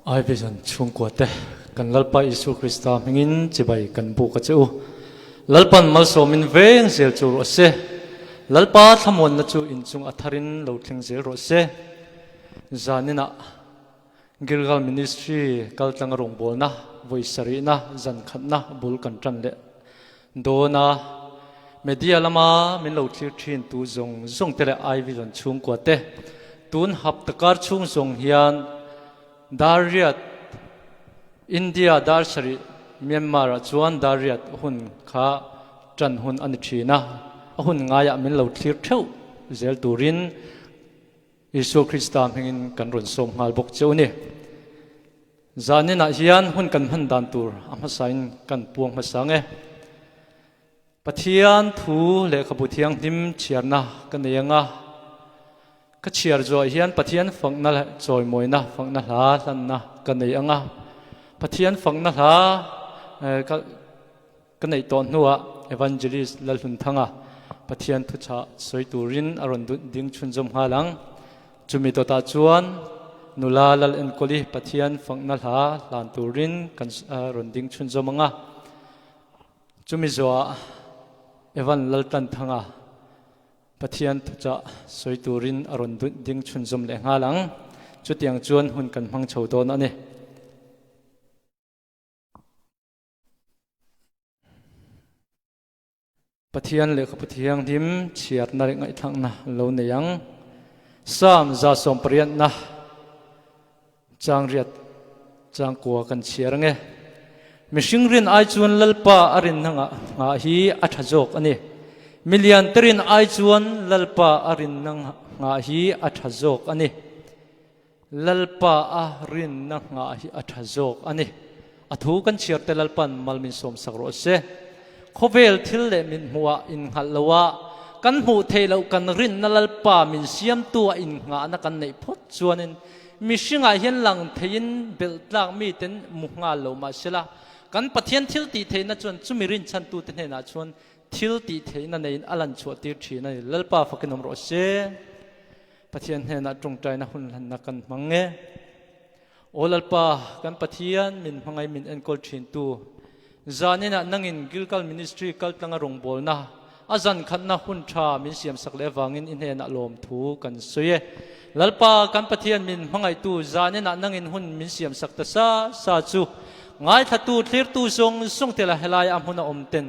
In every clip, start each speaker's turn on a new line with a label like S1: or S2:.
S1: Ivision chhungkua te kan Lalpa Isu Krista hmingin chibai kan buk a che u. Lalpan malsawmin veng zel chu rawh se. Lalpa thlamuanna chu inchung a tharin lo thleng zel rawh se. Zaninah Gilgal Ministry kaltlanga rawngbawlna vawi sarihna zan khatna bul kan tan leh dawn a. Media lama min lo thlir thin tu zawng zawng te leh Ivision chhungkua te tun hapta kar chhung zawng hian Dariat India dar sarih Myanmar ah chuan Dariat hun kha tan hun a ni thin a, a hun ngaiah min lo thlir theuh zel turin Isua Krista hmingin kan rawn sawm nghal bawk che u ni. Zaninah hian hun kan hman dan tur a hmasain kan puang hmasa nge. Pathian thu lehkhabu thianghlim chhiarna ka nei anga, ka chhiar zuah hian Pathian fakna leh chawimawina fakna hla hlanna ka nei anga, Pathian fakna hla ka Ka neih tawh hnuah Evangelist Lalhlunthanga Pathian thuchah sawi turin a rawn ding chhunzawm nghal ang. Chumi dawtah chuan nula Lal Enkawli Pathian fakna hla hlan turin kan rawn ding chhunzawm ang a. Chumi zawhah Evan Laltanthanga Pathian thuchah sawi turin a rawn ding chhunzawm leh nghal ang. Chutiang chuan hun kan hmang chho dawn a ni. Pathian lehkhabu thianghlim chhiarna leh ngaihthlakna lo nei ang. Psalm 118na chang riat chang kua kan chhiar ange. Mihring rin ai chuan Lalpa a rin nghah hi a tha zawk a ni. Milian te rin ai chuan Lalpa a rin nghah hi a tha zawk a ni. Lalpa a rinna nghah hi a tha zawk a ni. A thu kan chhiar te Lalpan mal min sawm sak rawh se. Khawvel thil leh min hmuh ah innghalh lo a, kan hmuh theih loh kan rinna Lalpa min siamtu a innghahna kan neih phawt chuanin mihring ah hian lang theiin belh tlak miten mu nghal lo mahsela kan Pathian thil tih theihna chuan chumi rinchhantu te hnenah chuan thil tih theihna neiin a lan chhuah tir thin a ni. Lalpa fakin awm rawh se. Pathian hnenah tawngtaina hun hlanna kan hmang e. Aw Lalpa, kan Pathian min hmangai min enkawl thintu, zaninah nangin Gilgal Ministry kaltlanga rawngbawlna a zan khatna hun tha min siamsak leh avangin i hnenah lawmthu kan sawi e. Lalpa, kan Pathian min hmangaihtu, zaninah nangin hun min siamsak ta sa sa chu ngaithlatu, thlirtu zawng zawng tela helai a hmun a awm ten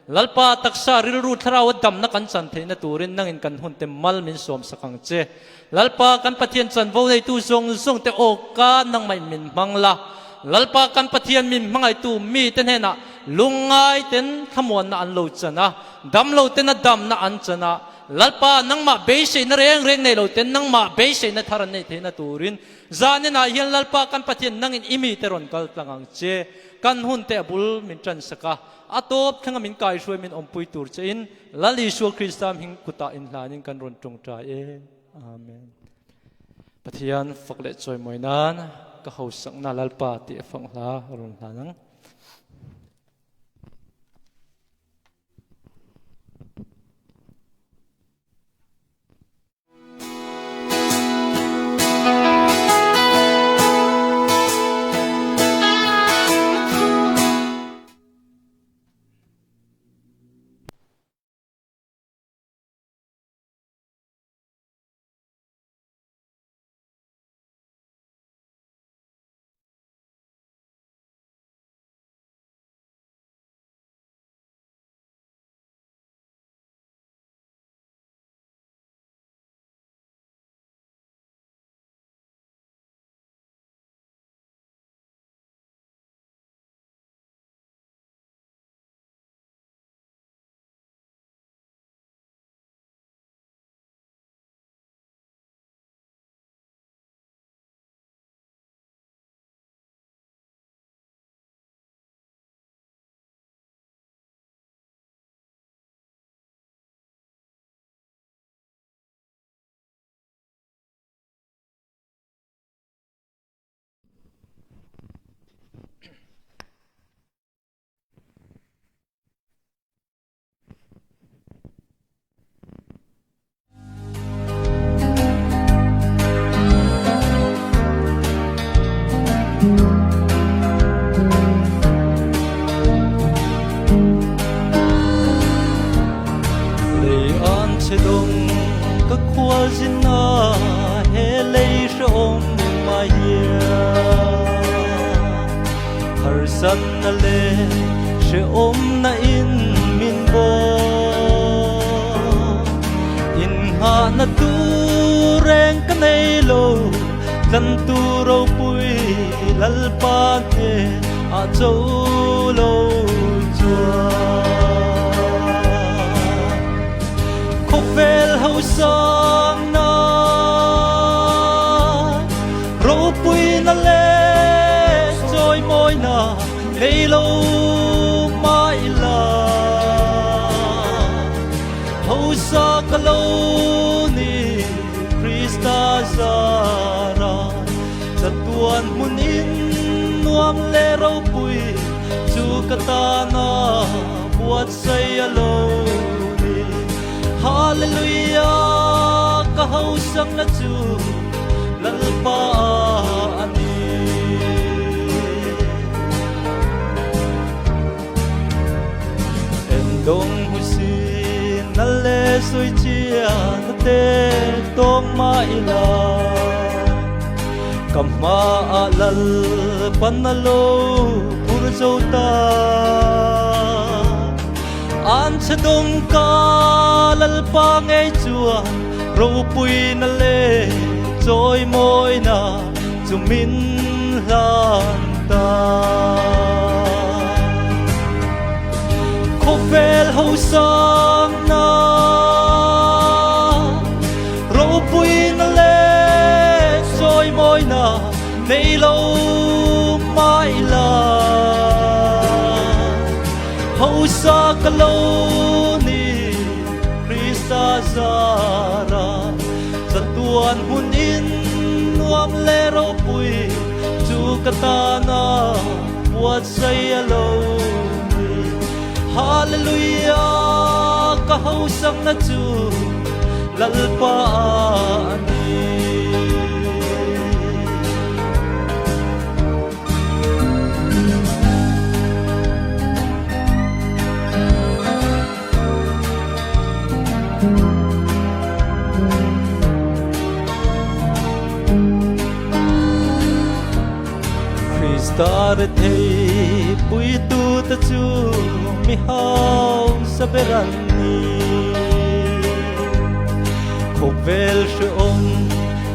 S1: Lalpa, taksa rilru thlarau a damna kan chan theihna turin nangin kan hunte mal min sawmsak ang che. Lalpa, kan Pathian chanvo neitu zawng zawngte aw ka nangmah min hmang la. Lalpa, kan Pathian min hmangaihtu mite hnenah lungngaiten thlamuanna an lo chan a, damloten a damna an chan a. Lalpa, nangmah beiseina reng reng nei loten nangmah beiseina thar an neih theihna turin zaninah hian Lalpa, kan Pathian nangin i mite rawn kal tlang ang che. Kan hunte a bul min ṭansak a. A tawp thlenga min kaihruai min awmpui tur che in Lal Isua Krista hming kutah inhlanin kan rawn tawngtai e. Amen. Pathian fak leh chawimawi nan ka hosakna Lalpa tih a fak hla rawn hlan ang. chhe dawng ka khual zinna he lei hrehawm mai hian harsatna leh hrehawmna in min bawk. Inngahna tur reng ka nei lo, tlantu ropui Lalpa hnenah cho lo chuan. Khawvel hausangna ropuina leh chawimawina nei lo mah ila, hausa ka lo ni Krista zara chatuan hmunin nuam leh ropui chu ka tana buatsaih a lo ni. Hallelujah ka hausakna chu Lalpa a ni. Endawng hmusin na leh sawichia na te tawng mah ila, ka hmaah Lalpan a lo phur zo ta. An chhe dawng ka Lalpa ngei chuan ropuina leh chawimawina chu min hlan ta. Khawvel hausangna ropuina leh chawimawina nei lo mah ila, hausa ka lo ni Krista zara chatuan hmun in nuam leh ropui chu ka tana buatsaih a lo ni. Hallelujah ka hausakna chu Lalpa a ni. Krista rethei puitute chu mi hausa ber an ni. Khawvel hrehawm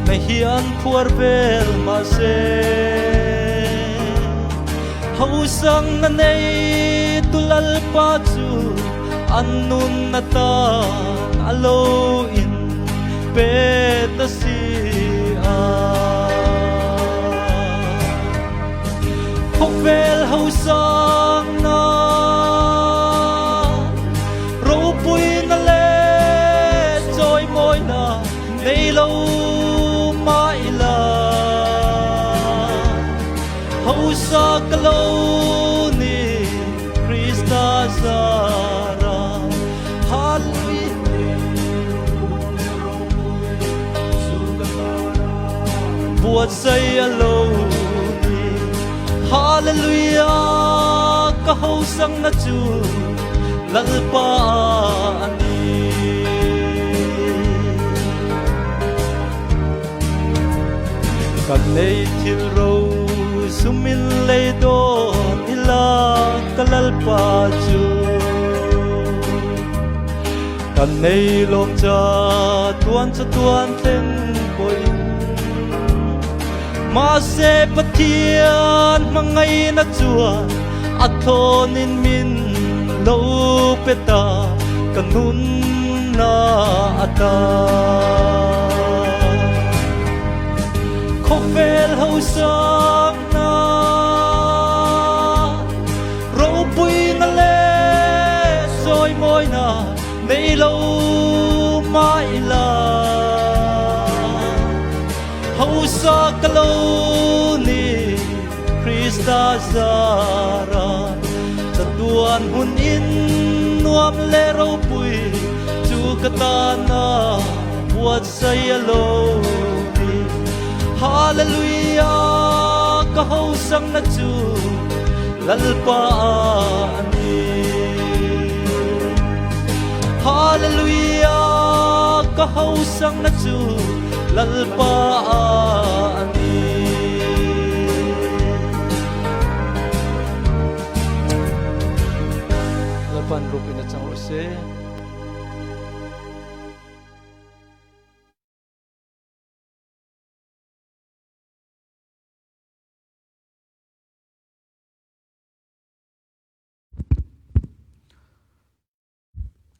S1: na hian phuar vel mahse Hausang na nei tu Lalpa chu an nun atan a lo in pe ta si a. Khawvel hausang na ropuina leh chawimawina nei lo mah ila. Hausa ka lo ni Krista zara Hallelujah Buatsaih a lo ni Hallelujah ka hausakna chu Lalpa a ni. Kan nei thil ro sumin lei dawn ila ka Lalpa chu. Kan nei lawm cha tuan cha tuan thleng pawhin. Mahse Pathian hmangaihna chuan a thlawnin min lo pe ta ka nunna ata. Khawvel hausakna ropuina leh sawimawina nei lo mah ila. Hausa ka lo ni Krista zara chatuan hun in nuam leh ropui chu ka tana buatsaih a lo ni. Hallelujah ka hausakna chu Lalpa a ni. Hallelujah. ka hausakna chu Lalpa a ni. Lalpan rupin a chang rawh se.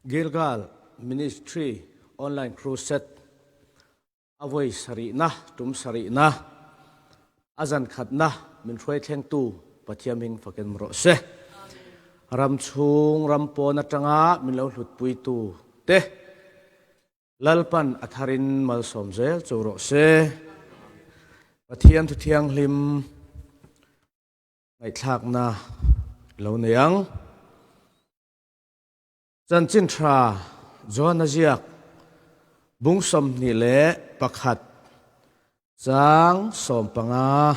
S2: Gilgal Ministry Online Crusade a vawi sarihna, tum sarihna, a zan khatna min hruai thlengtu Pathian hming fakin rawh se. Ram chhung ram pawn atanga min lo hlutpuitu te Lalpan a tharin malsawm zel chu rawh se. Pathian thu thianghlim ngaihthlakna lo nei ang. Chanchin tha Johana ziak bung 21 chang 15.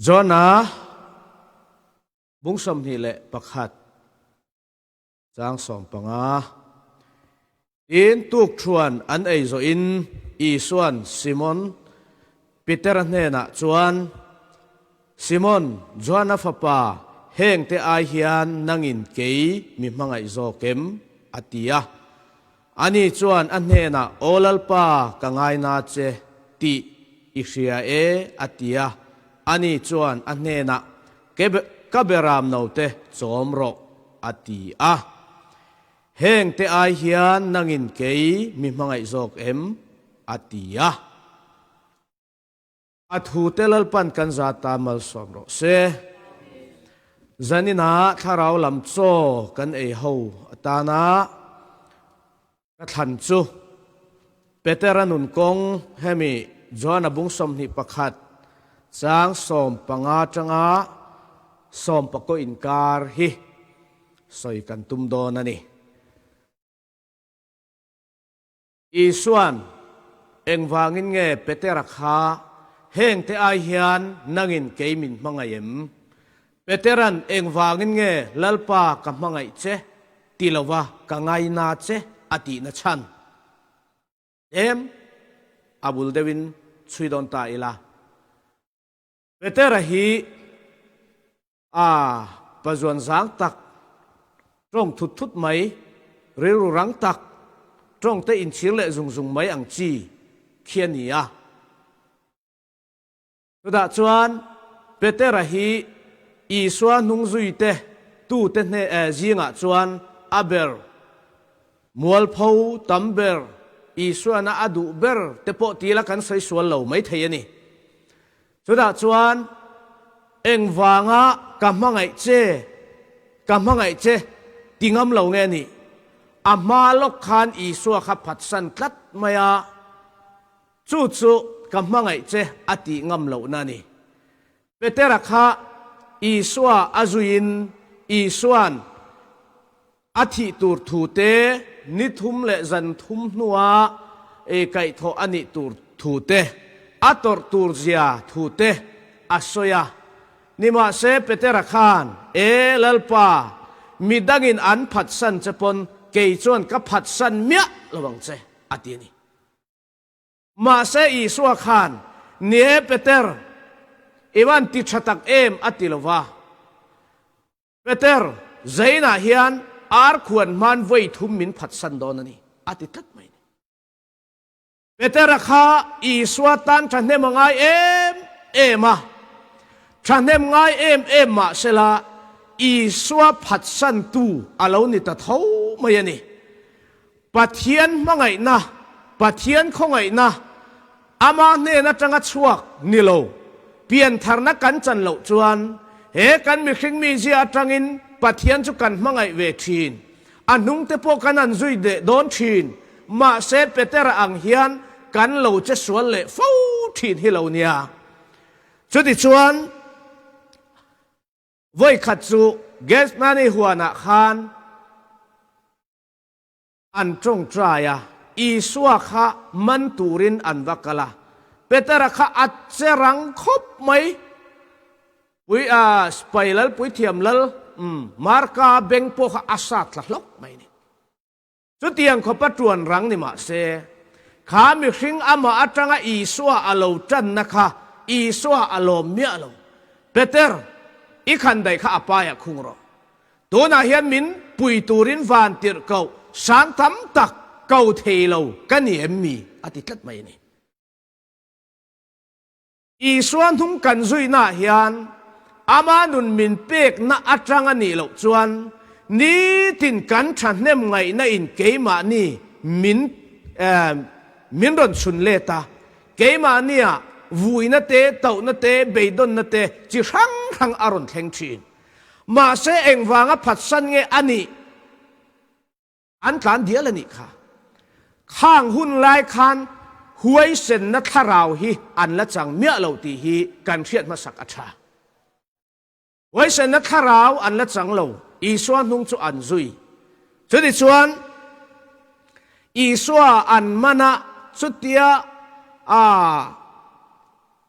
S2: Johana bung 21 Chang 15. Tin, tukthuan an ei zawhin Isuan Simon Petera hnenah chuan, Simon, Joana fapa, hengte ai hian nangin kei mi hmangaih zawk em? a ti a. Ani chuan a hnenah, Aw Lalpa, ka ngaina che tih i hria e, a ti a. Ani chuan a hnenah, Ka beram note chawm rawh, a ti a. Hengte ai hian nangin kei mi hmangaih zawk em? a ti a. A thute Lalpan kan za ta malsawm rawh se. Zaninah thlarau lam chaw kan ei ho atana ka thlan chu Petera nun kawng hemi Johana bung 21 chang 15 atanga 19 inkar hi sawi kan tum dawn a ni. Isuan, Engvangin nge Petera kha hengte ai hian nangin kei min hmangaih em? Petera'n engvangin nge Lalpa ka hmangaih che ti lova ka ngaina che a tihna chhan em? A bul deuhin chhui dawn ta ila. Petera hi a pazuan zang tak, tawng thut thut mai, rilru rang tak, tawngte inchhir leh zung zung mai ang chi khi a ni a. Chutah chuan Petera hi Isua hnungzuite tute hne zingah chuan a ber, mualpho tam ber, Isuana a duh ber te pawh tila kan sawi sual lo mai thei a ni. Chutah chuan engvanga ka hmangaih che, ka hmangaih che ti ngam lo nge ni? A hma lawk khan Isua kha phatsan tlat mai a. Chu chu ka hmangaih che a tih ngam lohna a ni. Petera kha Isua a zuiin Isua'n a thih tur thu te, ni thum leh zan thum hnua kaihthawh a nih tur thu te, a tawrh tur zia thu te a sawi a. Nimahse Petera khan, E Lalpa, mi dangin an phatsan che pawn kei chuan ka phatsan miah lo ang che, a ti a ni. Mahse Isua khan, Ni e Peter, i van ti tha tak em a ti lo va. Peter, Zainah hian ar khuan hman vawi thum min phatsan dawn a ni, a ti tlat mai a ni. Petera kha Isua tan thahnem a ngai em em a, thahnem ngai em em mahsela Isua phatsantu a lo ni ta tho mai a ni. Pathian hmangaihna, Pathian khawngaihna, Ama hnen atanga chhuak ni lo, piantharna kan chan loh chuan he kan mihring mizia atangin Pathian chu kan hmangaih ve thin. A hnungte pawh kan han zui leh dawn thin. Mahse Petera ang hian kan lo che sual leh fo thin hi lo nia. Chutichuan vawikhat chu Gethsemane huanah khan, An tawngtai a, Isua kha man turin an va kal a. Petera kha a che rang khawp mai. Pui a, Sipai lal, puithiam lal, umm, Marka beng pawh kha a sat thla hlawk mai a ni. Chutiang khawpa ṭuan rang ni mah se, kha mihring amah aṭanga Isua a lo ṭanna kha Isua a lawm miah lo. Peter, i khandaih kha a paiah khung rawh. Tunah hian min pui turin van tirh koh sang tam tak ko thei lo ka ni em mi? a ti tlat mai a ni. Isua hnung kan zuihnaah hian ama nun min pekna atang a nih loh chuan nitin kan thahnem ngaihna in keimahni min min rawn chhun let a, keimahnia vuina te, tohna te, beidawnna te chi hrang hrang a rawn thleng thin. Mahse engvanga phatsan nge a nih? An tlan dial a nih kha. Khang hun lai khan huaisenna thlarau hi an la chang miah lo tih hi kan hriat hmasak a tha. Huaisenna thlarau an la chang lo, Isua hnung chu an zui. Chutichuan Isua an man a, chutia a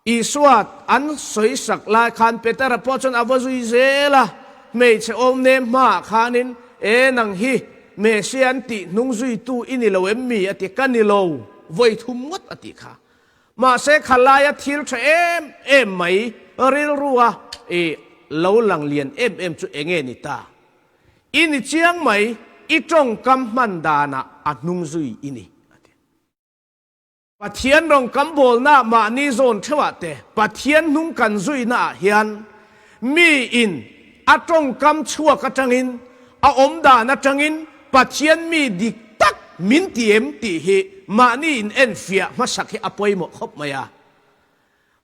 S2: Isua an sawisak lai khan Petera pawh chuan a va zui zel a, hmeichhe awm nem hmaah khanin, E nang hi, Messiah an tih hnung zuitu i ni lo em mi? a ti. Ka ni lo, vawi thum ngawt a tih kha. Mahse kha laia thil tha em em mai rilrua i lo lang lian em em chu enge ni ta? I ni chiang mai, i tawngkam hman danah a hnung zui i ni, a ti. Pathian rawng kan bawlna mahni zawn theuhah te Pathian hnung kan zuina ah hian mi in a tawngkam chhuak atangin, a awmdan atangin Pathian mi dik tak min ti em tih hi mahni in enfiah hmasak hi a pawimawh khawp mai a.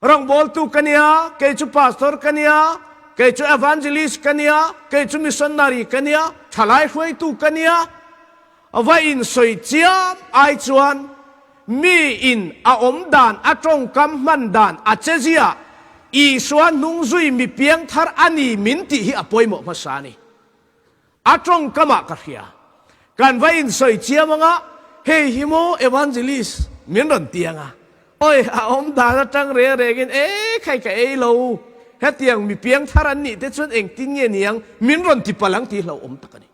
S2: Rawngbawltu ka nia, kei chu pastor ka nia, kei chu evangelist ka nia, kei chu missionary ka nia, thalai hruaitu ka nia, va in sawi chiam ai chuan mi in a awm dan, a tawngkam hman dan, a chezia Isua hnung zui mi piangthar a ni min tih hi a pawimawh hmasa a ni. A tawngkamah ka hria. Kan va insawi chiam anga, hei hi maw evangelist min rawn ti anga, awi a awm dan atang reng rengin e khai ka ei lo, hetiang mi piangthar an nih te chuan engtin nge niang min rawn ti palh ang tih hlauhawm tak a ni.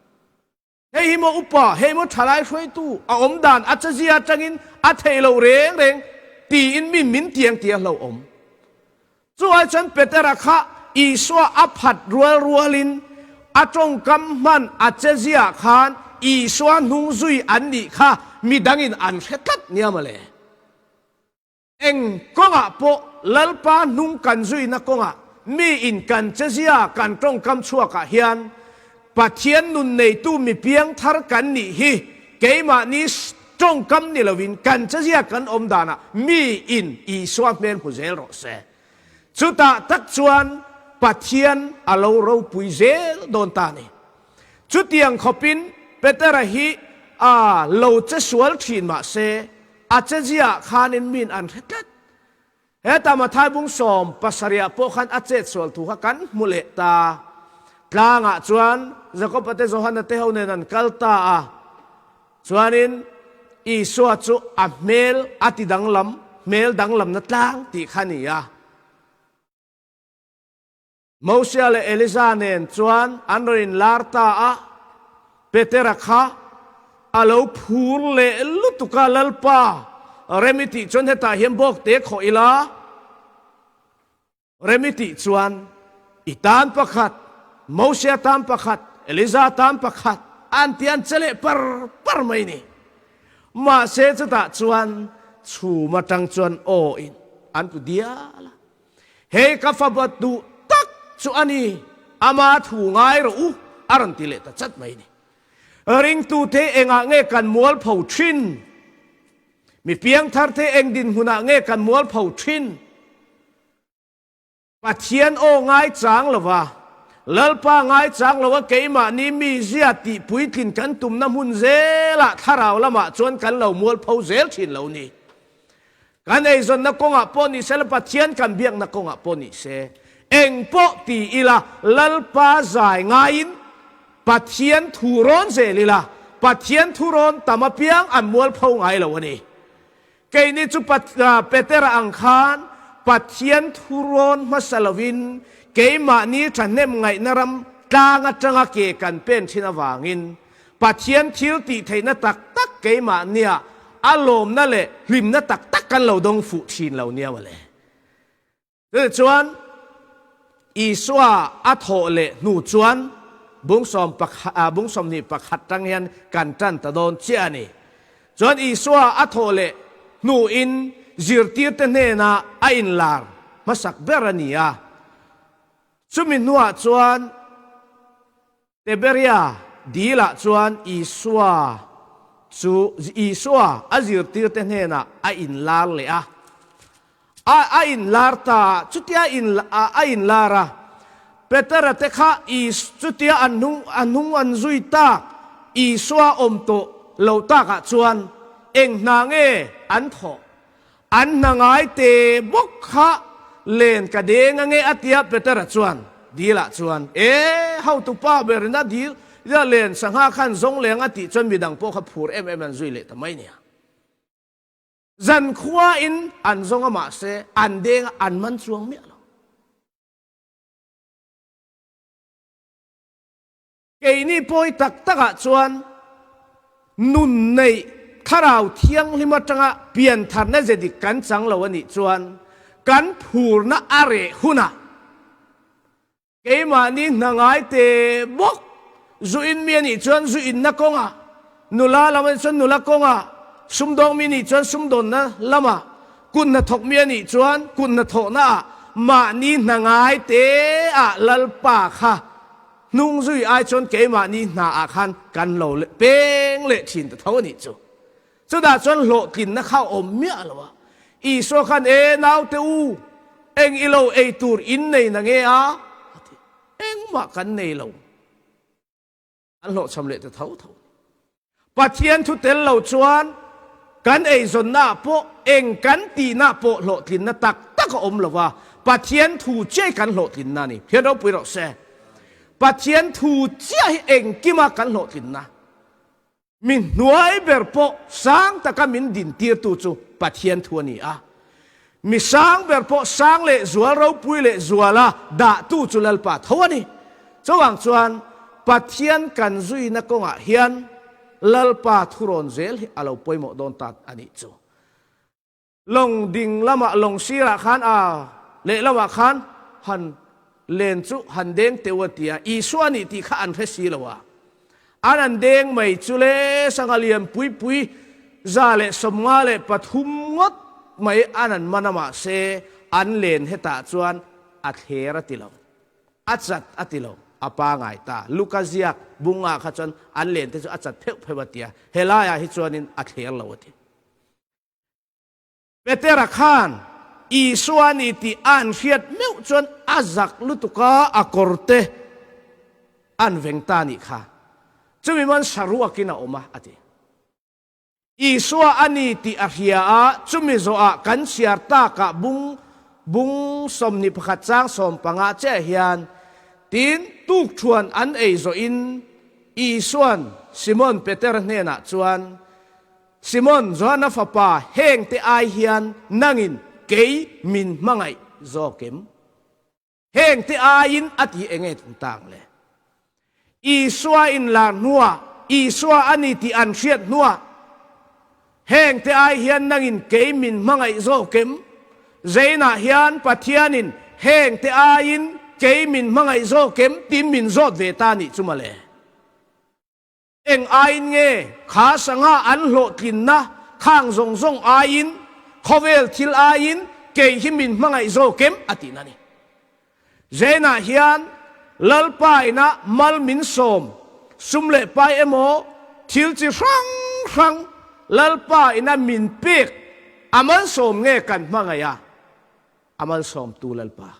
S2: Hei hi maw upa, hei maw thalai hruaitu, a awm dan a chazia atangin a theih loh reng reng tiin mi min ti ang tih a hlauhawm. Chu ai chuan Petera kha Isua a phat rual rualin a tawngkam hman a chezia khan Isua hnung zui an nih kha midangin an hre tlat nia mawle. Eng kawngah pawh Lalpa hnung kan zuina kawngah miin kan chezia kan tawngkam chhuakah hian Pathian nun neitu mi piangthar kan nih hi keimahni tawngkam ni loin kan chezia kan awm danah mi in Isua hmel hmu zel rawh se. Chutah tak chuan Pathian a lo ropui zel dawn ta a ni. Chutiang khawpin Petera hi a lo che sual thin mah se a chezia khanin min an hre tlat. Heta Mathai bung 17ah pawh khan a chet sual thu kha kan hmu leh ta. Tlangah chuan Jakoba te Johana te ho nen an kal ta a. Chuanin Isua chu a hmel a ti danglam, hmel danglamna tlang tih kha a ni a. Mosia leh Elija nen chuan an rawn inlar ta a, Petera kha a lo phur leh lutuk a, Lalpa, rem i tih chuan hetah hian bawk te khawh ila, rem i tih chuan i tan pakhat, Mosia tan pakhat, Elija tan pakhat, an ti an che leh par par mai ni. Mahse chutah chuan chhum atang chuan aw in an tlu dial a. Hei ka fapa duh tak chu a ni, ama thu ngai rawh u, a rawn ti leh ta chat mai ni. Ringtute engah nge kan mualpho thin? Mi piangtharte eng dinhmunah nge kan mualpho thin? Pathian aw ngaichang lova, Lalpa ngaichang lova keimahni mizia tih puitlin kan tumna hmun zelah thlarau lamah chuan kan lo mualpho zel thin lo ni. Kan eizawnna kawngah pawh ni se la, Pathian kan biakna kawngah pawh ni se, eng pawh ti ila, Lalpa zai ngaiin Pathian thu rawn zel ila, Pathian thu rawn tam apiang an mualpho ngai lo a ni. Keini chu Petera ang khan Pathian thu rawn hmasa lovin keimahni thahnem ngaihna ram tlang atanga ke kan pen thin avangin Pathian thil tih theihna tak tak keimahnia a lawmna leh hlimna tak tak kan lo dawng fuh thin lo nia mawle. Chutichuan Isua a thawh leh hnu chuan bung sawm pakhat bung 21 tang hian kan tan ta dawn chiah a ni. Chuan Isua a thawh leh hnuin zirtirte hnenah a inlar hmasak ber a ni a. Chumi hnuah chuan Tiberia dilah chuan Isua chu Isua a zirtirte hnenah a inlar leh a. A a inlar ta a, chutia in a inlar a, Petera te kha Is chutia an hnung a hnung an zui tak Isua awm tawh lo takah chuan eng hna nge an thawh? An hna ngai te bawk kha len ka deng ange a tia Petera chuan dilah chuan e hotupa berin a dil ila len sangha khan zawng leng a tih chuan midang pawh kha phur em em an zui leh ta mai nia. Zankhua in an zawng a mahse an deng a an man chuang miah lo. Keini pawi tak takah chuan nun neih thlarau thianghlim atanga piantharna ze dik kan chang lo a nih chuan kan phurna a reh hunah keimahni hna ngai te bawk zu in mi a nih chuan zu inna kawngah, nula lam a nih chuan nula kawngah, sumdawng mi a nih chuan sumdawnna lamah, kut hnathawk mi a nih chuan kut hnathawhnaah mahni hna ngai te ah Lalpa kha Hnung zui ai chuan keimahni hna ah khan kan lo peng leh thin ta tho a nih chu. Chutah chuan hlawhtlinna kha a awm miah lo a. Isua khan, E naute u, eng i lo ei tur in nei na nge a? A ti. Engmah kan nei lo. An hlawhchham leh ta tho tho. Pathian thu tel lo chuan kan eizawnna ah pawh eng kan tihna pawh hlawhtlinna tak tak a awm lo va, Pathian thu chiah hi kan hlawhtlinna a ni. Pathian ropui rawh se. Pathian thu chiah hi engkima kan hlawhtlinna. Mi hnuai ber pawh sang taka min dintirtu chu Pathian thu a ni a. Mi sang ber pawh sang leh zual ropui leh zuala dahtu chu Lalpa tho a ni. Chuvang chuan Pathian kan zuina kawngah hian Lalpa thurawn zel hi a lo pawimawh dawn ta a nih chu. Lawng ding lamah lawng sirah khan a lehlamah khan han len chu han deng teuh a ti a, Isua a nih tih kha an hre si lo a. An an deng mai chu le sangha lian pui pui 153 ngawt mai an an man a mahse an len hetah chuan a thler a ti lo, a chat a ti lo, a pangai ta. Luka ziak bungah kha chuan an len te chu a chat pheuh pheuh a ti a, helaiah hi chuanin a thler lo a ti. Petera khan Isua a ni tih a an hriat meuh chuan a zak lutuk a, a kawr te an veng ta a nih kha. Chumi man saruakin a awm a, a ti. Isua a ni tih a hria a, chumi zawhah kan chhiar takah bung bung 21 chang 15 chiah hian tin tukthuan an ei zawhin Isuan Simon Petera hnenah chuan, Simon, Johana fapa, hengte ai hian nangin kei min hmangaih zawk em? Hengte aiin a ti eng nge tum tang le? Isua inlar hnuah, Isua a ni tih an hriat hnuah, hengte ai hian nangin kei min hmangaih zawk em? Zeinah hian Pathianin hengte aiin kei min hmangaih zawk em tiin min zawt ve ta nih chu mawle. Eng aiin nge kha sangha an hlawhtlinna khang zawng zawng aiin, khawvel thil aiin kei hi min hmangaih zawk em? a tihna a ni. Zenah hian Lalpa ina mal min sawm, sum leh pai emaw thil chi hrang hrang Lalpa ina min pek a malsawm nge kan hmangaih a, a malsawmtu Lalpa.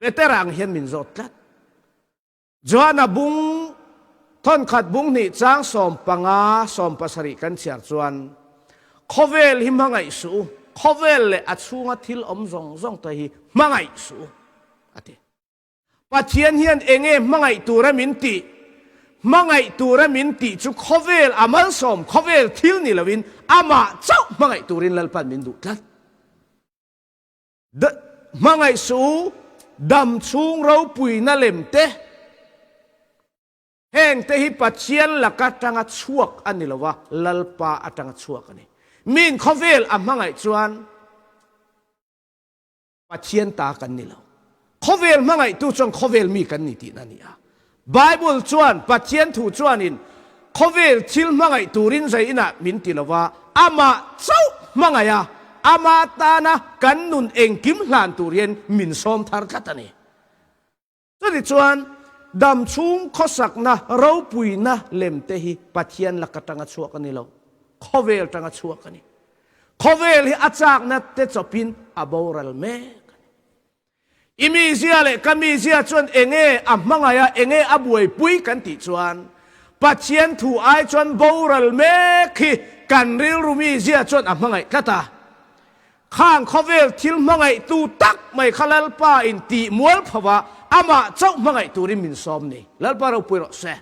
S2: Petera ang hian min zawt tlat. Johana bung thawnkhat bung hnih chang 15 17 kan chhiar chuan, Khawvel hi hmangaih suh u, khawvel leh a chhunga thil awm zawng zawng te hi hmangaih suh u, a ti. Pathian hian enge hmangaih tura min tih? Hmangaih tura min tih chu khawvel a malsawm, khawvel thil ni loin amah chauh hmangaih turin Lalpan min duh tlat. Hmangaih suh u, dam chhung ropuina lem te. Hengte hi Pathian laka tanga chhuak a ni lo a, Lalpa atanga chhuak a ni. Min khawvel a hmangaih chuan Pathian ta kan ni lo. Khawvel hmangaihtu chuan khawvel mi kan ni tihna a ni a. Bible chuan, Pathian thu chuanin khawvel thil hmangaih turin zai inah min ti lo va, amah chauh hmangaih a, ama tana kan nun engkim hlan tur hian min sawm thar tlat a ni. Chutichuan, dam chhung khawsakna ropuina lem te hi Pathian laka tanga chhuak a ni lo, khawvel tanga chhuak a ni. Khawvel hi a chakna te chawpin a boral mek a ni. I mizia leh ka mizia chuan enge a hmangaih a, enge a buaipui kan tih chuan Pathian thu ai chuan boral mek hi kan rilru mizia chuan a hmangaih tlat a. Khang khawvel thil hmangaihtu tak mai kha Lalpa in tih mual pho a, amah chauh hmangaih turin min sawm ni. Lalpa ropui rawh se.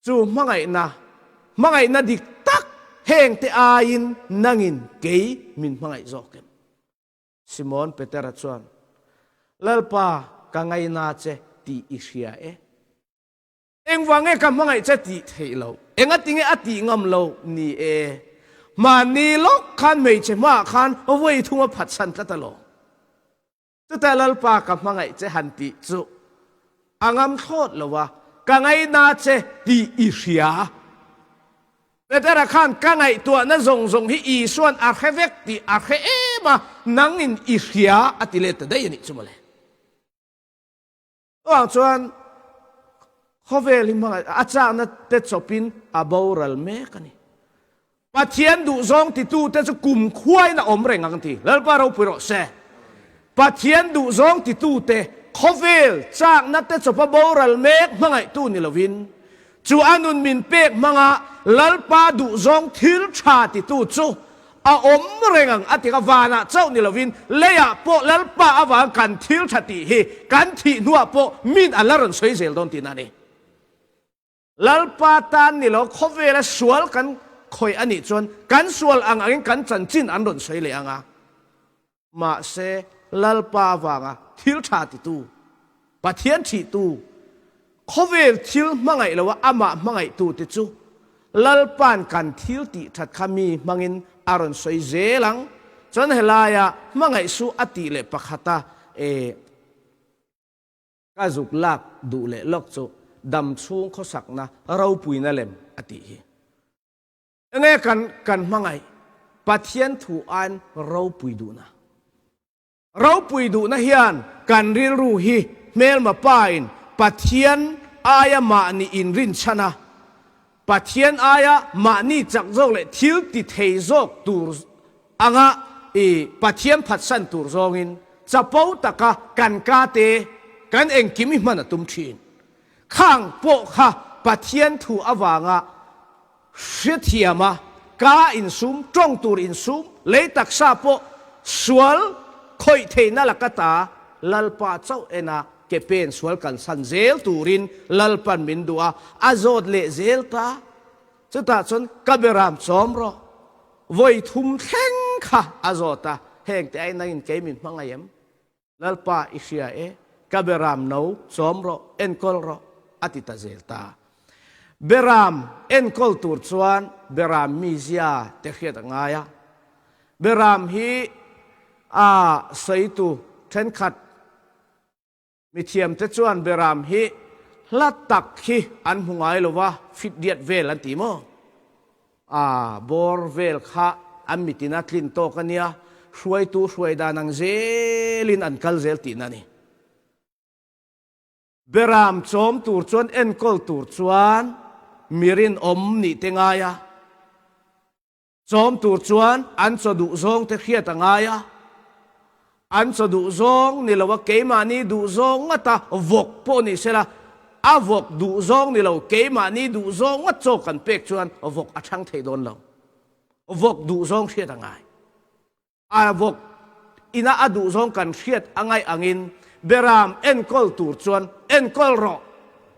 S2: Chu hmangaihna, hmangaihna dik tak hengte aiin nangin kei min hmangaih zawk em? Simon Petera chuan, Lalpa ka ngaina che tih i hria e. Engvang nge ka hmangaih che tih theih loh? Engatinge a tih ngam loh? Ni e, mahni lawk khan hmeichhe hmaah khan vawi thung a phatsan tlat alawm. Chutah Lalpa ka hmangaih che han tih chu a ngam thlawt lo a, ka ngaihna che tih i hria. Petera khan ka ngaihtuahna zawng zawng hi Isua'n a hre vek tih a hre em a, nangin i hria a ti let ta daih a nih chu mawle. Chuvang chuan khawvel hi hmangaih a chakna te chawpin a boral mek a ni. Pathian duhzawng titute chu kum khuain a awm reng ang ti. Lalpa ropui rawh se. Pathian duhzawng titute khawvel chakna te chawpa boral mek hmangaihtu ni lovin Chu a nun min pek hmanga Lalpa duhzawng thil tha titu chu a awm reng ang a ti kha vanah chauh ni lovin leiah pawh Lalpa avang kan thil tha tih hi kan thih hnuah pawh min an la rawn sawi zel dawn tihna a ni. Lalpa tan ni lo khawvela sual kan khawih a nih chuan kan sual ang angin kan chanchin an rawn sawi leh ang a. Mahse, Lalpa avanga thil tha titu, Pathian thihtu, khawvel thil hmangaih loa amah hmangaihtute chu Lalpa'n kan thil tih that kha mi hmangin a rawn sawi zel ang. Chuan helaia hmangaih su a tih leh pakhata e ka zuk lak duh leh lawk chu dam chhung khawsakna ropuina lem a tih hi. Enge kan kan hmangaih Pathian thu aiin ropui duhna. Ropui duhna hian kan rilru hi hmelma pain Pathian aia mahni inrinchhan a, Pathian aia mahni chak zawk leh thil ti thei zawk tur anga i Pathian phatsan tur zawngin chapo taka kan ka te kan engkim i hman a tum thin. Khang pawh kha Pathian thu avanga Hrethiam a, ka insum, tawng tur insum, lei taksa pawh sual khawih theihna laka ta Lalpa chauh en a, ke pen sual kalsan zel turin Lalpan min duh a, a zawt leh zel ta. Chutah chuan ka beram chawm rawh, vawi thum thleng kha a zawt a, hengte aiin nangin kei min hmangaih em? Lalpa i hria e, ka beram no chawm rawh, enkawl rawh, a ti ta zel ta. Beram enkawl tur chuan beram mizia te hriat a ngai a. Beram hi a sawitu thenkhat mithiamte chuan beram hi hla tak hi an hmu ngai lo va, fit diat vel an ti maw? A bawr vel kha an mitin a tlin tawk a nia, hruaitu hruai dan ang zelin an kal zel tihna a ni. Beram chawm tur chuan enkawl tur chuan mi rinawm nih te ngai a, chawm tur chuan an chaw duh zawng te hriat a ngai a, An chaw duh zawng ni lo a keimahni duh zawng ngata vawk pawh ni sela, a vawk duh zawng ni lo keimahni duh zawng ngat chaw kan pek chuan vawk a chhang thei dawn lo. Vawk duh zawng hriat a ngai. A vawk ina a duh zawng kan hriat a ngaih angin beram enkawl tur chuan enkawl rawh,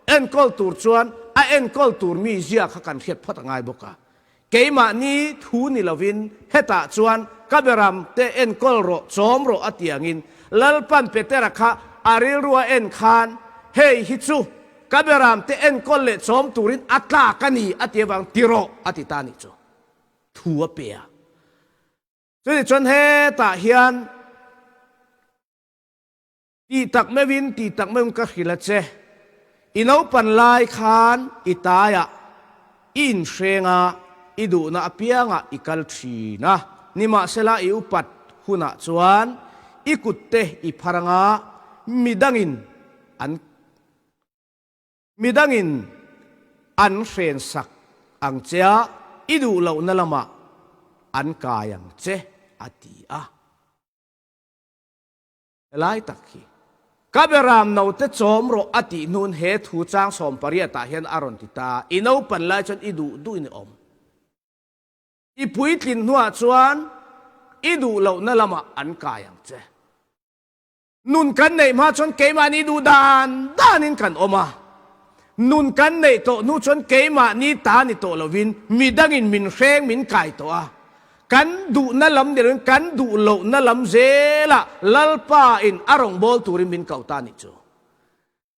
S2: enkawl tur chuan a enkawl tur mi zia kha kan hriat phawt a ngai bawk a. Keimahni thu ni lovin hetah chuan ka beram te enkawl rawh, chawm rawh a ti angin Lalpan Petera kha a rilru a en khan hei hi chu. Ka beramte enkawl leh chawm turin a tlak a ni a ti avang ti rawh a ti ta a nih chu. Thu a pe a. Chutih chuan hetah hian tih tak meuhin tih tak meuhin ka hrilh a che. I naupan lai khan i taiah i inhreng a, i duhna apiangah i kal thin a. Nimahsela i upat hunah chuan i kutte i phar anga midangin an Midangin an hrensak ang che a, i duh lohna lamah an kai ang che, a ti a. Helai tak hi ka beram note chawm rawh a tih hnun he thu chang 18 ah hian a rawn ti ta, I naupan lai chuan i duh duhin i awm. I puitlin hnuah chuan i duh lohna lamah an kai ang che. Nun kan neih hma chuan keimahni duh dan danin kan awm a, nun kan neih tawh hnu chuan keimahni ta ni tawh lovin midangin min hreng min kai tawh a, kan duhna lam ni lovin kan duh lohna lam zelah Lalpa in a rawngbâwl turin min ko ta a nih chu.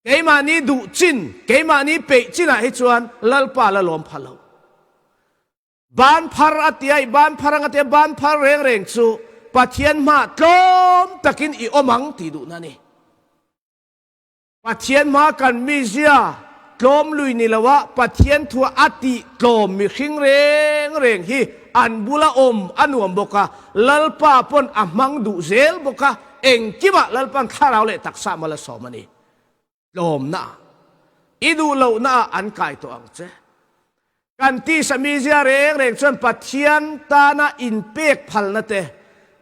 S2: Keimahni duh chin, keimahni peih chinah hi chuan Lalpa la lawm pha lo. Ban phar a tia i ban phar ang a tia ban phar reng reng chu Pathian hmaah tlawm takin i awm ang tih duhna a ni. Pathian hmaa kan mizia tlawm lui ni loa Pathian thua a tih tlawm mihring reng reng hi an bula awm a nuam bawk a, Lalpa pawn a hmang duh zel bawk a, engkimah Lalpa'n thlarau leh taksa mal a sawm a ni. Tlawmna ah, i duh lohna ah an kai tawh ang che. Kan tisa mizia reng reng chuan Pathian tana inpek phalna te,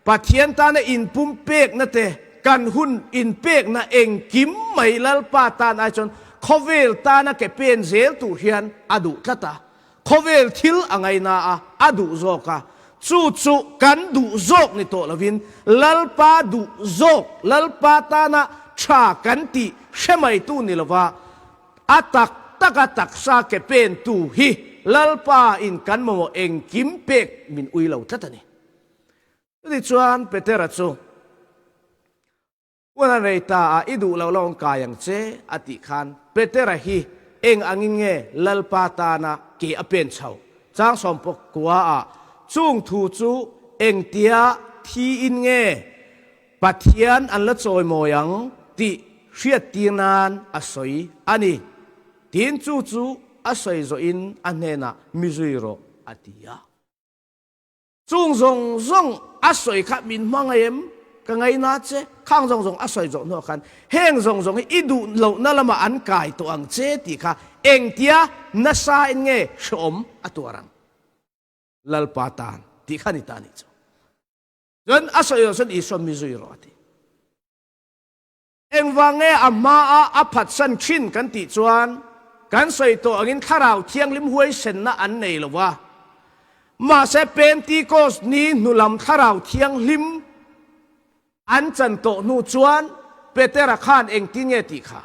S2: Pathian tana inpumpekna te, kan hun inpekna engkim mai Lalpa tan ai chuan khawvel tana ke pen zel tur hian a duh tlat a. Khawvel thil a ngaina a, a duh zawk a. Chu chu kan duh zawk ni tawh lovin Lalpa duh zawk, Lalpa tana tha kan tih hre maitu ni lova a tak taka taksa ke pentu hi Lalpa in kan mamawh engkim pek min ui lo tlat a ni. Chutichuan Petera chu. Hun a rei ta a, i duh loh lo ang kai ang che, a tih khan Petera hi eng angin nge Lalpa tana ke a pen chho? Chang sawmpawk kua ah chung thu chu engtia thiin nge Pathian an la chawimawi ang tih hriattir nan a sawi a ni. Tin chu chu a sawi zawhin a hnenah mi zui rawh a ti a. Chung zawng zawng a sawi kha min hmangaih em? Ka ngaina che. Khang zawng zawng a sawi zawh hnuah khan heng zawng zawng hi i duh lohna lamah an kai tawh ang che tih kha engtia nasa in nge hrehawm a tuar ang? Lalpa tan tih kha ni ta nih chu. Chuan a sawi zawh chuan Isua mi zui rawh a ti. Engvang nge a hmaa a phatsan thin kan tih chuan kan sawi tawh angin Thlarau Thianghlim huaisenna an nei lo va. Mahse Pentecost ni hnulam Thlarau Thianghlim an chan tawh hnu chuan Petera khan engtin nge tih kha?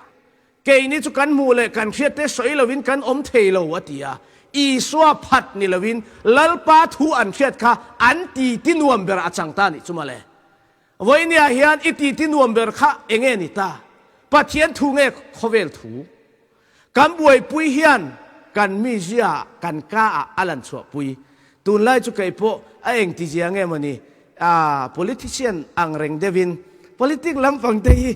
S2: Keini chu kan hmuh leh kan hriat te sawi lovin kan awm thei lo a ti a. Isua phat ni lovin Lalpa thu an hriat kha an ti ti nuam ber a chang ta nih chu mawle. Vawinia hian i titi nuam ber kha enge ni ta? Pathian thu nge khawvel thu? Kan buaipui hian kan mizia kan ka ah a lan chhuahpui. Tunlai chu kei pawh a eng tizia nge mawni politician ang reng deuhin politic lampang te hi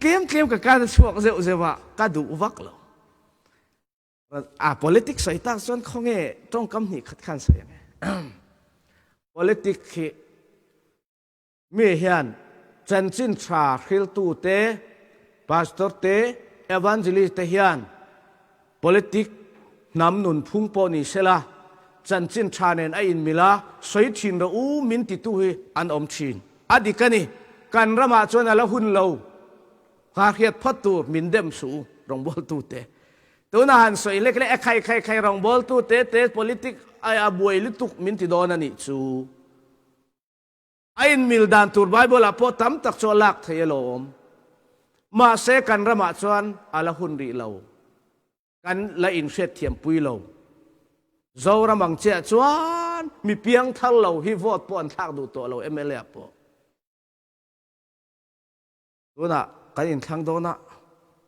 S2: tlem tlem ka kan a chhuak zeuh zeuh a, ka duh vak lo. A politic sawi tak chuan khawnge tawngkam hnih khat khan sawi ang e. Politic hi Mi hian chanchin tha hriltute, pastor te, evangelist te hian politic hnam nunphung pawh ni sela chanchin tha nen a inmil a, sawi thin rawh u min titu hi an awm thin. A dik a ni, kan ramah chuan a la hun lo. Kha hriat phawt tur min dem suh u rawngbawltute. Tunah han sawi lek lek e khai khai khai rawngbawltute te politic a buai lutuk min ti dawn a nih chu. A inmil dan tur Bible-ah pawh tam tak chu a lak thei alawm. Mahse kan ramah chuan a la hun rih lo. Kan la inhriatthiampui lo. Zoram ang chiah chuan mi piangthar lo hi vote pawh an thlak duh tawh lo MLA ah pawh. Tunah kan inthlang dawn a,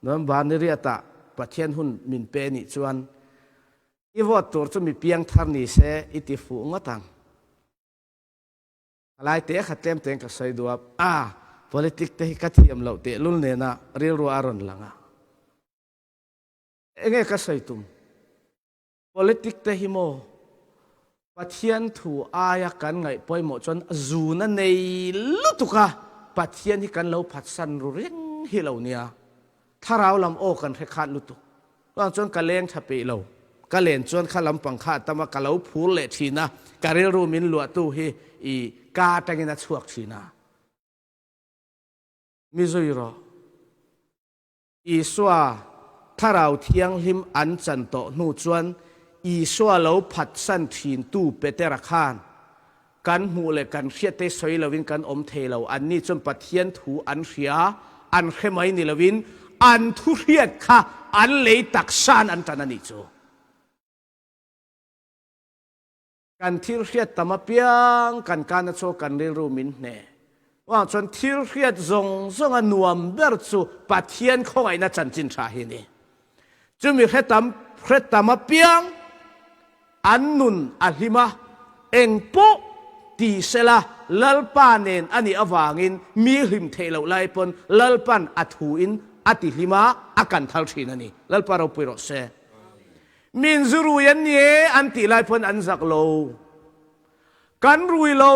S2: November ni riatah. Pathian hun min pe nih chuan i vote tur chu mi piangthar ni se i ti fuh ngawt ang. A lai te kha tlem tein ka sawi duap a, politic te hi ka thiam loh tehlul nena rilru a rawn lang a. Enge ka sawi tum? Politic te hi maw Pathian thu aia kan ngaih pawimawh chuan zun a nei lutuk a, Pathian hi kan lo phatsan ru reng hi lo nia. Thlarau lam aw kan hre khat lutuk. Chuvang chuan ka leng tha peih lo. Ka len chuan kha lampang kha a tam a, ka lo phur leh thin a, ka rilru min luahtu hi i ka atangin a chhuak thin a. Mi zui rawh. Isua Thlarau Thianghlim an chan tawh hnu chuan Isua lo phatsan thintu Petera khan kan hmuh leh kan hriat te sawi loin kan awm thei lo. Anni chuan Pathian thu an hria, an hre mai ni loin an thu hriat kha an lei taksain an tan a nih chu. Kan thil hriat tam apiang kan kana chu kan rilru min hneh. Vang chuan thil hriat zawng zawnga nuam ber chu Pathian khawngaihna chanchin tha hi a ni. Chumi hre tam hre tam apiang an nun a hlim a, eng pawh ti sela Lalpa nen a nih avangin mi hlim theih loh lai pawn Lalpan a thuin a ti hlim a, a kan thal thin a ni. Lalpa ropui rawh se. Min zu rui an ni e an tih lai pawn an zak lo. Kan rui lo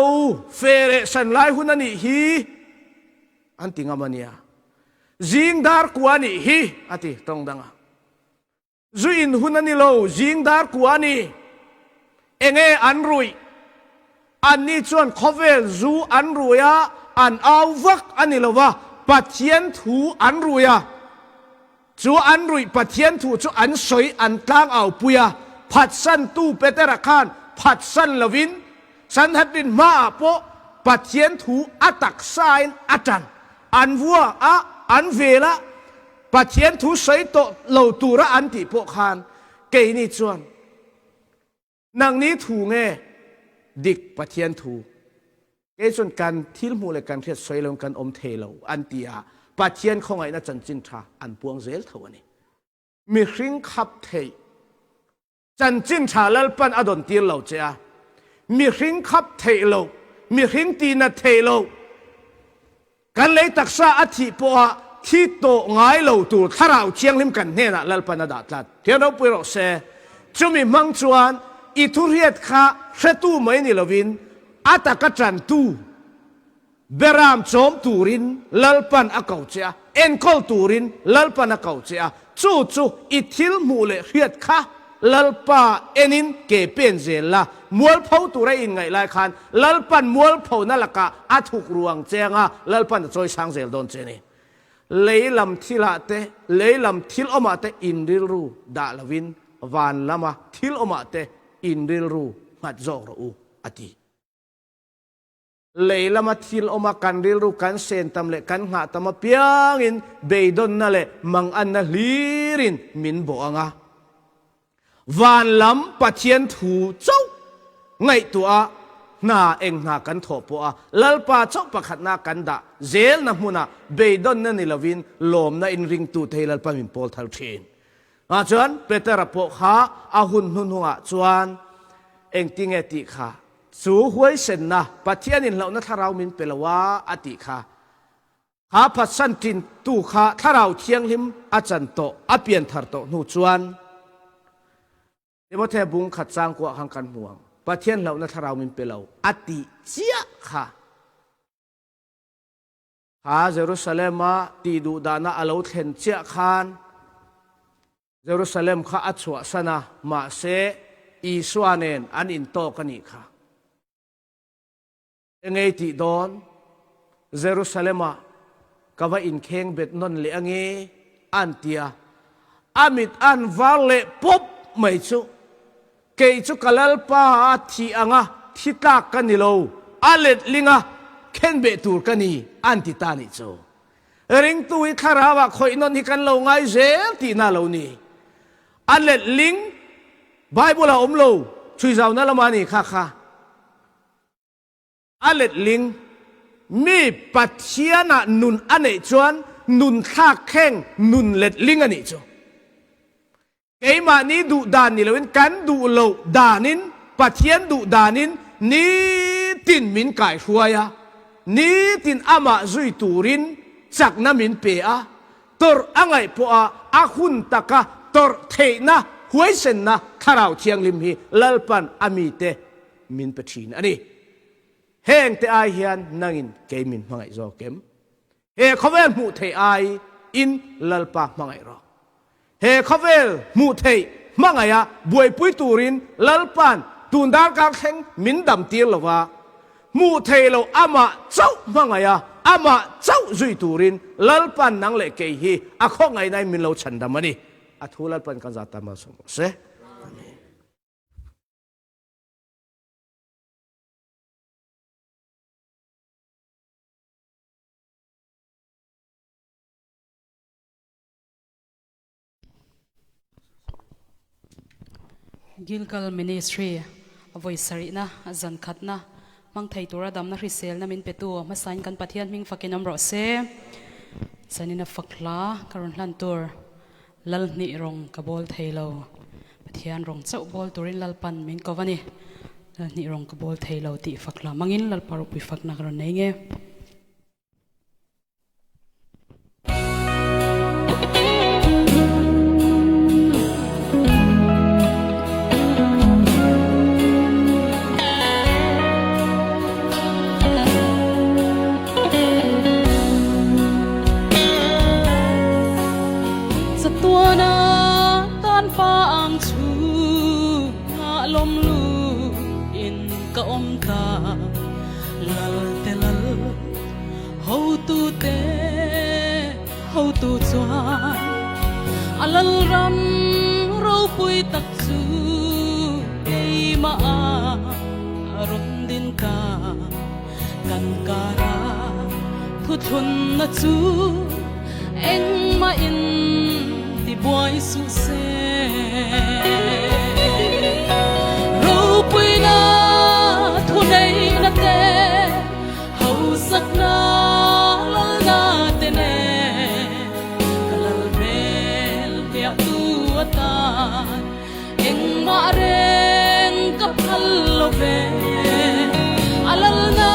S2: fe leh san lai hun a nih hi an ti ngam a nia. Zing dar kua nih hi a ti tawng dang a. Zu in hun a ni lo, zing dar kua a ni. Enge an ruih? Anni chuan khawvel zu an rui a, an au vak a ni lo va, Pathian thu an rui a. Chu an ruih Pathian thu chu an sawi an tlang au pui a, phatsantu Petera khan phatsan lovin Sanhedrin hmaah pawh Pathian thu a taksain a tan. An vua a, an vel a, Pathian thu sawi tawh lo tura an tih pawh khan keini chuan Nangni thu nge dik Pathian thu? Kei chuan kan thil hmuh leh kan hriat sawi loin kan awm thei lo an ti a, Pathian khawngaihna chanchin tha an puang zel tho a ni. Mihring khap theih chanchin tha Lalpan a dawn tir lo che a, mihring khap theih loh, mihring tihnat theih loh, Kan lei taksa a thih pawha thi tawh ngai lo tur Thlarau Thianghlim kan hnenah Lalpan a dah tlat. Thian ropui rawh se. Chumi hmang chuan i thuhriat kha hretu mai ni lovin a taka tantu beram chawm turin Lalpan a ko che a, enkawl turin Lalpan a ko che a, chu chu i thil hmuh leh hriat kha Lalpa enin ke pen zel la, mualpho tura i inngaih lai khan Lalpan mualphona lakah a thuk ruang che anga Lalpan a chawi sang zel dawn che a ni. Lei lam thilah te, lei lam thil awmah te in rilru dah lovin van lama thil awmah te in rilru nghat zawk rawh u, a ti. Lei lama thil awma kan rilru kan sen tam leh kan nghah tam apiangin beidawnna leh manganna hlirin min bawh ang a. Van lam Pathian thu chauh ngaihtuah a hna eng hna kan thawh pawh a Lalpa chauh pakhatna kan dah zelna hmunah beidawnna ni lovin lawmna in ringtute hi Lalpa min pawl thar thin. Mah chuan Petera pawh kha a hun hnuhnungah chuan engtinge tih kha Chu huaisenna Pathianin hlauhna thlarau min pe lo a, a tih kha. Kha phatsan tintu kha Thlarau Thianghlim a chan tawh, a pianthar tawh hnu chuan Timothea bung khat changkuah khan kan hmu ang, Pathian hlauhna thlarau min pe lo, a tih chiah kha. Kha Jerusalem-a tihduhdahna a lo thlen chiah khan Jerusalem kha a chhuahsan a, mahse Isua nen an intawk a nih kha. Engei tih dawn? Jerusalem-ah ka va inkheng bet nawn leh ange, an ti a. A mit an var leh pawp mai chu, Kei chu ka Lalpa a thih anga thi tlak ka ni lo, a letling a khenbeh tur ka ni, an ti ta nih chu. Ringtu hi thlarau ah khawih nawn hi kan lo ngai zel tihna a lo ni. A letling Bible ah awm lo, chhuizauna lama a ni kha kha. A letling mi Pathian ah nun a neih chuan nun thlak kheng nun letling a nih chu. Keimahni duh dan ni loin kan duh loh danin Pathian duh danin nitin min kaihruai a, nitin amah zui turin chakna min pe a, tawrh a ngaih pawha a hun taka tawrh theihna huaisenna Thlarau Thianghlim hi Lalpan a mite min pe thin a ni. Hengte ai hian nangin kei min hmangaih zawk em? He khawvel hmuh theih ai in Lalpa hmangaih rawh. He khawvel hmuh theih hmangaiha buaipui turin Lalpa'n tun darkar thleng min dam tir lo va, hmuh theih loh amah chauh hmangaiha amah chauh zui turin Lalpa'n nang leh kei hi a khawngaihnain min lo chhandam a ni. A thu Lalpa'n kan zah ta malsawm rawh se. Amen.
S3: Gilgal Ministry a vawi sarihna, zan khatna hmang thei tura damna hriselna min petu hmasain kan Pathian hming fakin awm rawh se. Zanina fak hla ka rawn hlan tur Lal hnih rawng ka bawl thei lo. Pathian rawng chauh bawl turin Lalpan min ko a ni. Lal hnih rawng ka bawl thei lo tih fak hla hmangin Lalpa ropui fakna ka rawn nei nge. Chatuana tan pa ang chhungah lawmlu in ka awm ta lal te lal Hotute hotu chuan a lalram ropui tak chu keimah a rawn din ta. Kan kara thuthlunna chu engmah in tibuai suh se. Ropuina thuneihna te Hausakna lalna te nen ka lal hmel hliahtu atan engmah reng ka phal lo ve. A lalna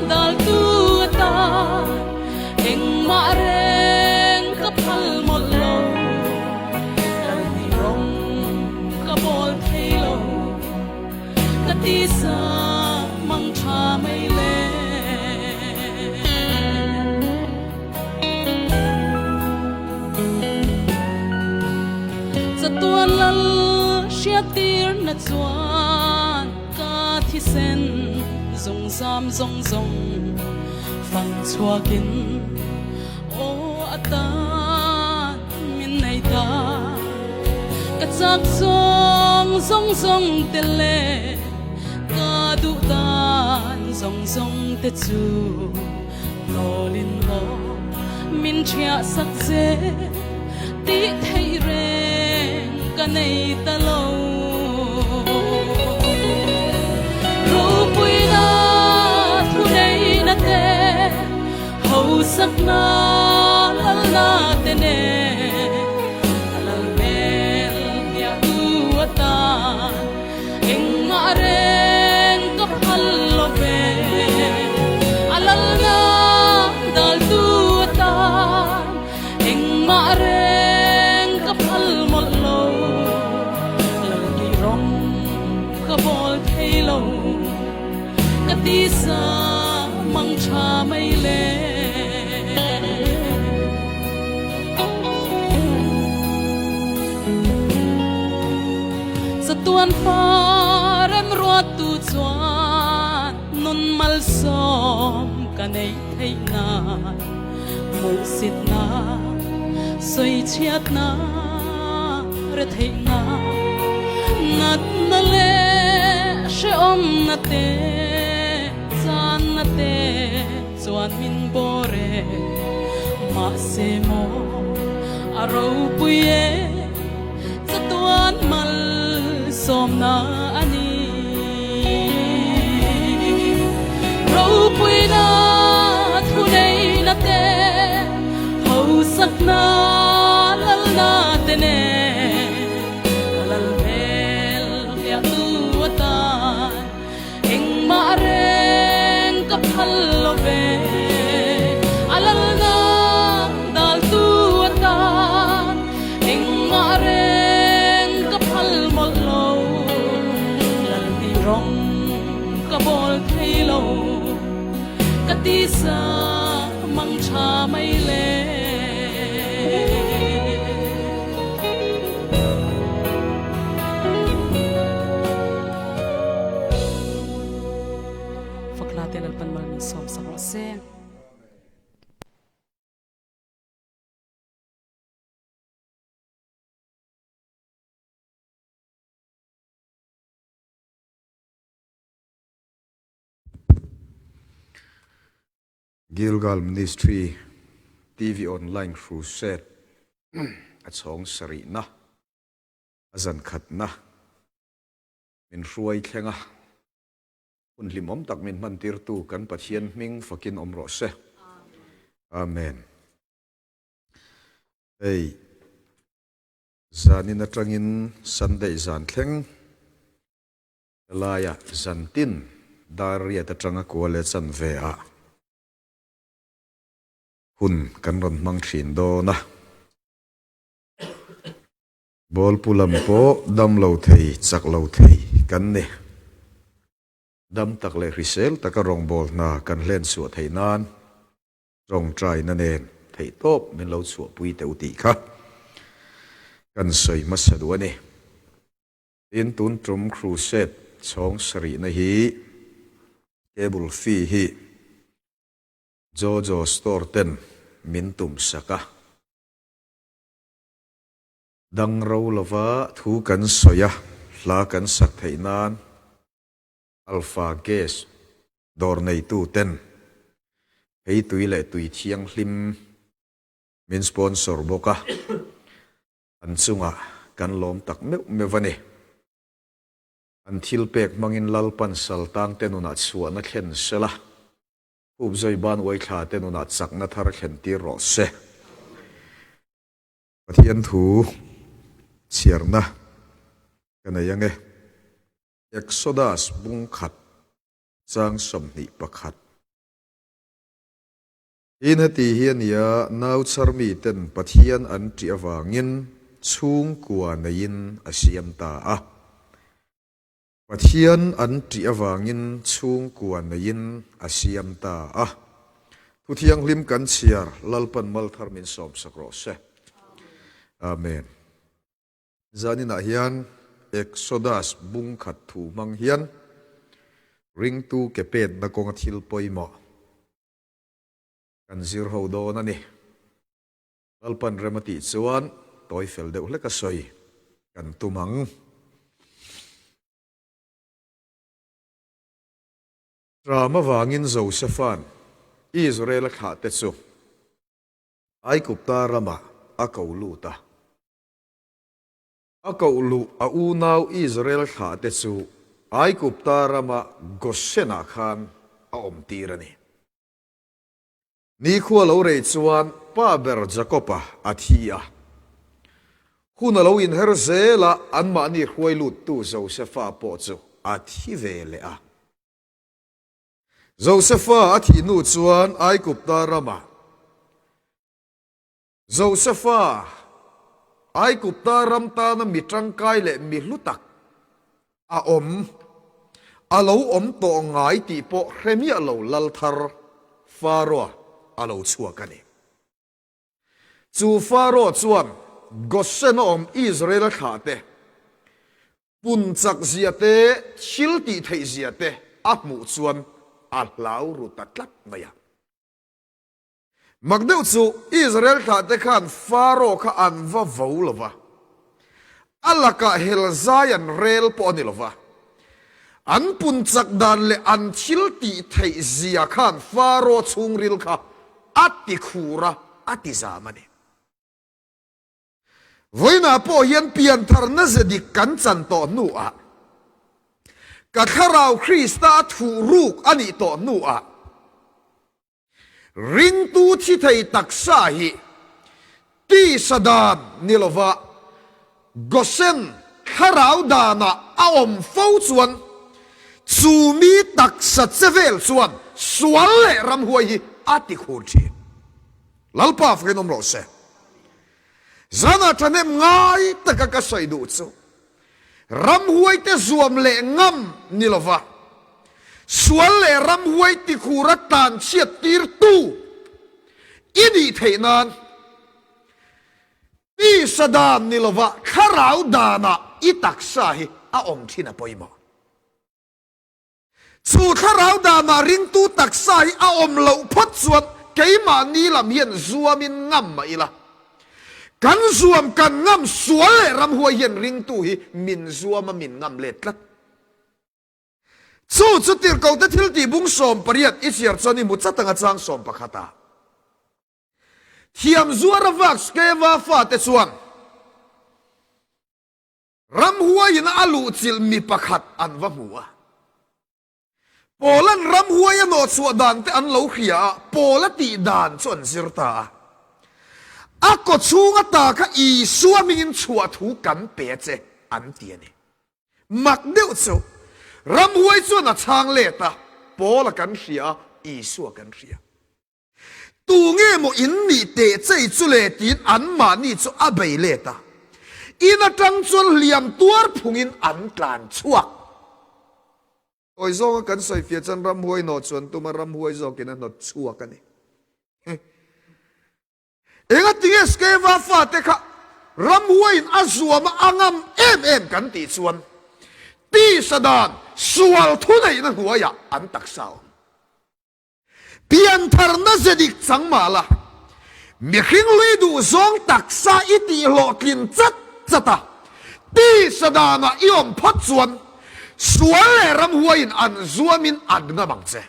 S3: daltu atan engmah reng ka phal mawlh lo. Lalni rawng ka bawl thei lo. Ka tisa mang tha mai le. Chatuan lal hriattir na chuan ka thisen zungzam zawng zawng fang chhuakin aw atan min nei ta. Ka chak zawng zawng zawng te leh ka duh dan zawng zawng te chu hnawlin maw min thiah sak zel tih theih reng ka nei ta lo. Ropuina thuneihna te Hausakna lalna te nen a lal hmel hniahtu atan engmah reng ka phal lo ve. A lalna daltu atan engmah reng ka phal mawlh lo. Lalni rawng ka bawl thei lo. Ka tisa mang tha mai le. Chatuan fa remruattu chuan nun malsawm ka nei theih nan hmuhsitna sawichhiatna retheihna natna leh hrehawmna te channa te chuan min bawr e mahse maw a ropui e chatuan malsawmna a ni ropuina thuneihna te hausakna lalna te nen. Rawng ka bawl thei lo ka tisa mang tha mai le. Fakla te Lalpan mal min sawm sak rawh se.
S4: Gilgal Ministry TV Online Crusade a chhawng sarihna, a zankhatna min hruai thleng a, hun hlimawm tak min hmantirtu kan Pathian hming fakin awm rawh se. Amen. Hei zanin atangin Sunday zan thleng helaiah zantin dar riat atanga kua leh chanve ah hun kan rawn hmang thin dawn a. Bawlpu lam pawh dam lo thei, chak lo thei kan ni. Dam tak leh hrisel taka rawngbâwl hna kan hlen chhuah theih nan Tawngtaina nen theihtawp min lo chhuahpui teh u tih kha kan sawi hmasa duh a ni. Tin, tun tum Crusade chhawng sarihna hi cable fee hi Jojo store ten min tum sak a. Dang ro lova thu kan sawi a, hla kan sak theih nan Alpha Gas dawr neitu ten hei tui leh tui thianghlim min sponsor bawk a, an chungah kan lawm tak meuh meuh a ni. An thil pek hmangin Lalpan saltangte nunah chhuahna thlen sela, Khupzawi ban uaithla te nunah chakna thar thlen tir rawh se. Pathian thu chhiarna ka nei ange. Exodus bung khat chang 21. Tin heti hi a nia, nau chhar miten Pathian an ṭih avangin chhungkua neiin a siam ta a. Pathian an ṭih avangin chhungkua neiin a siam ta a. Thu thianghlim kan chhiar Lalpan Malthar min sawmsak rawh se. Amen. Zaninah hian Exodus bung khat thu hmang hian ringtu ke petna kawnga thil pawimawh kan zir ho dawn a ni. Lalpan rem a tih chuan tawi fel deuh hlek a sawi kan tum ang. Ram avangin Josepha'n Israel-a thlahte chu Aigupta ramah a ko lut a. A koh luh a unau Israel thlahte chu Aigupta rama Goshen-ah khan a awmtir a ni. Nikhua lo rei chuan pa ber Jakob-a a thi a. Hun a lo inher zel a, anmahni hruai luttu Josefa pawh chu a thi ve leh a. Josefa a thih hnu chuan Aigupta ramah Josefa, Aigupta ram tana mi tangkai leh mi hlu tak a awm, a lo awm tawh ngai tih pawh hre miah lo lal thar Faroa a lo chhuak a ni. Chu Faroa chuan Goshen-a awm Israel-a thlahte pun chak zia te, thil tih theih zia te a hmuh chuan a hlau ru ta tlat mai a. Mak deuh chu Israel thlahte khan Faro kha an va vo lo va, a lakah hel zai an rel pawh a ni lo va. An pun chak dan leh an thil tih theih zia khan Faro chhungril kha a ti khur a, a ti zam a ni. Vawiinah pawh hian piantharna ze dik kan chan tawh hnuah, ka thlarau Krista a thuh ruk a nih tawh hnuah, Ringtu thi thei taksa hi tisa dan ni lova Goshen thlarau danah a awm fo chuan chu mi taksa che vel chuan sual leh ramhuai hi a ti khur thin. Lalpa fakin awm rawh se. Zanah thahnem ngai taka ka sawi duh chu. Ramhuaite zuam leh ngam ni lova, sual leh ramhuai tikhura tlanchhiat tirtu i nih theih nan tisa dan ni lova thlarau danah i taksa hi a awm thin a pawimawh. Chu thlarau danah ringtu taksa hi a awm loh phawt chuan keimahni lam hian zuamin ngam mah ila. Kan zuam kan ngam sual leh ramhuai hian ringtu hi min zuam a min ngam let tlat. Chu chu tirhkohte thil tih bung 18 i chhiar chuan i hmu chat anga chang 11 ah. Thiam zuar a vak Skeva fate chuan Ramhuaiin a luhchilh mi pakhat an va hmu a. Paula'n ramhuai a nawhchhuah dan te an lo hria a, Paula tih dan chu an zir ta a. A kawchhung ata kha Isua hmingin chhuah thu kan pe a che, an ti a ni. Mak deuh chu, ramhuai chuan a chhang let a, Paula kan hria a, Isua kan hria. Tu nge maw in nih teh chei chu le tiin anmahni chu a bei let a. In atang chuan hliam tuar phungin an tlan chhuak. Awi zawnga kan sawi fiah chuan ramhuai hnawh chuan tuma ramhuai zawkin a hnawt chhuak a ni. Engatinge Skeva fate kha ramhuaiin a zuam a a ngam em em kan tih chuan tisa dan sual thuneihna hnuaiah an taksa a awm. Piantharna ze dik chang mah la, mihring lui duh zawng taksa i tih hlawhtlin chat chat a, tisa danah i awm phawt chuan sual leh ramhuaiin an zuamin an ngam ang che.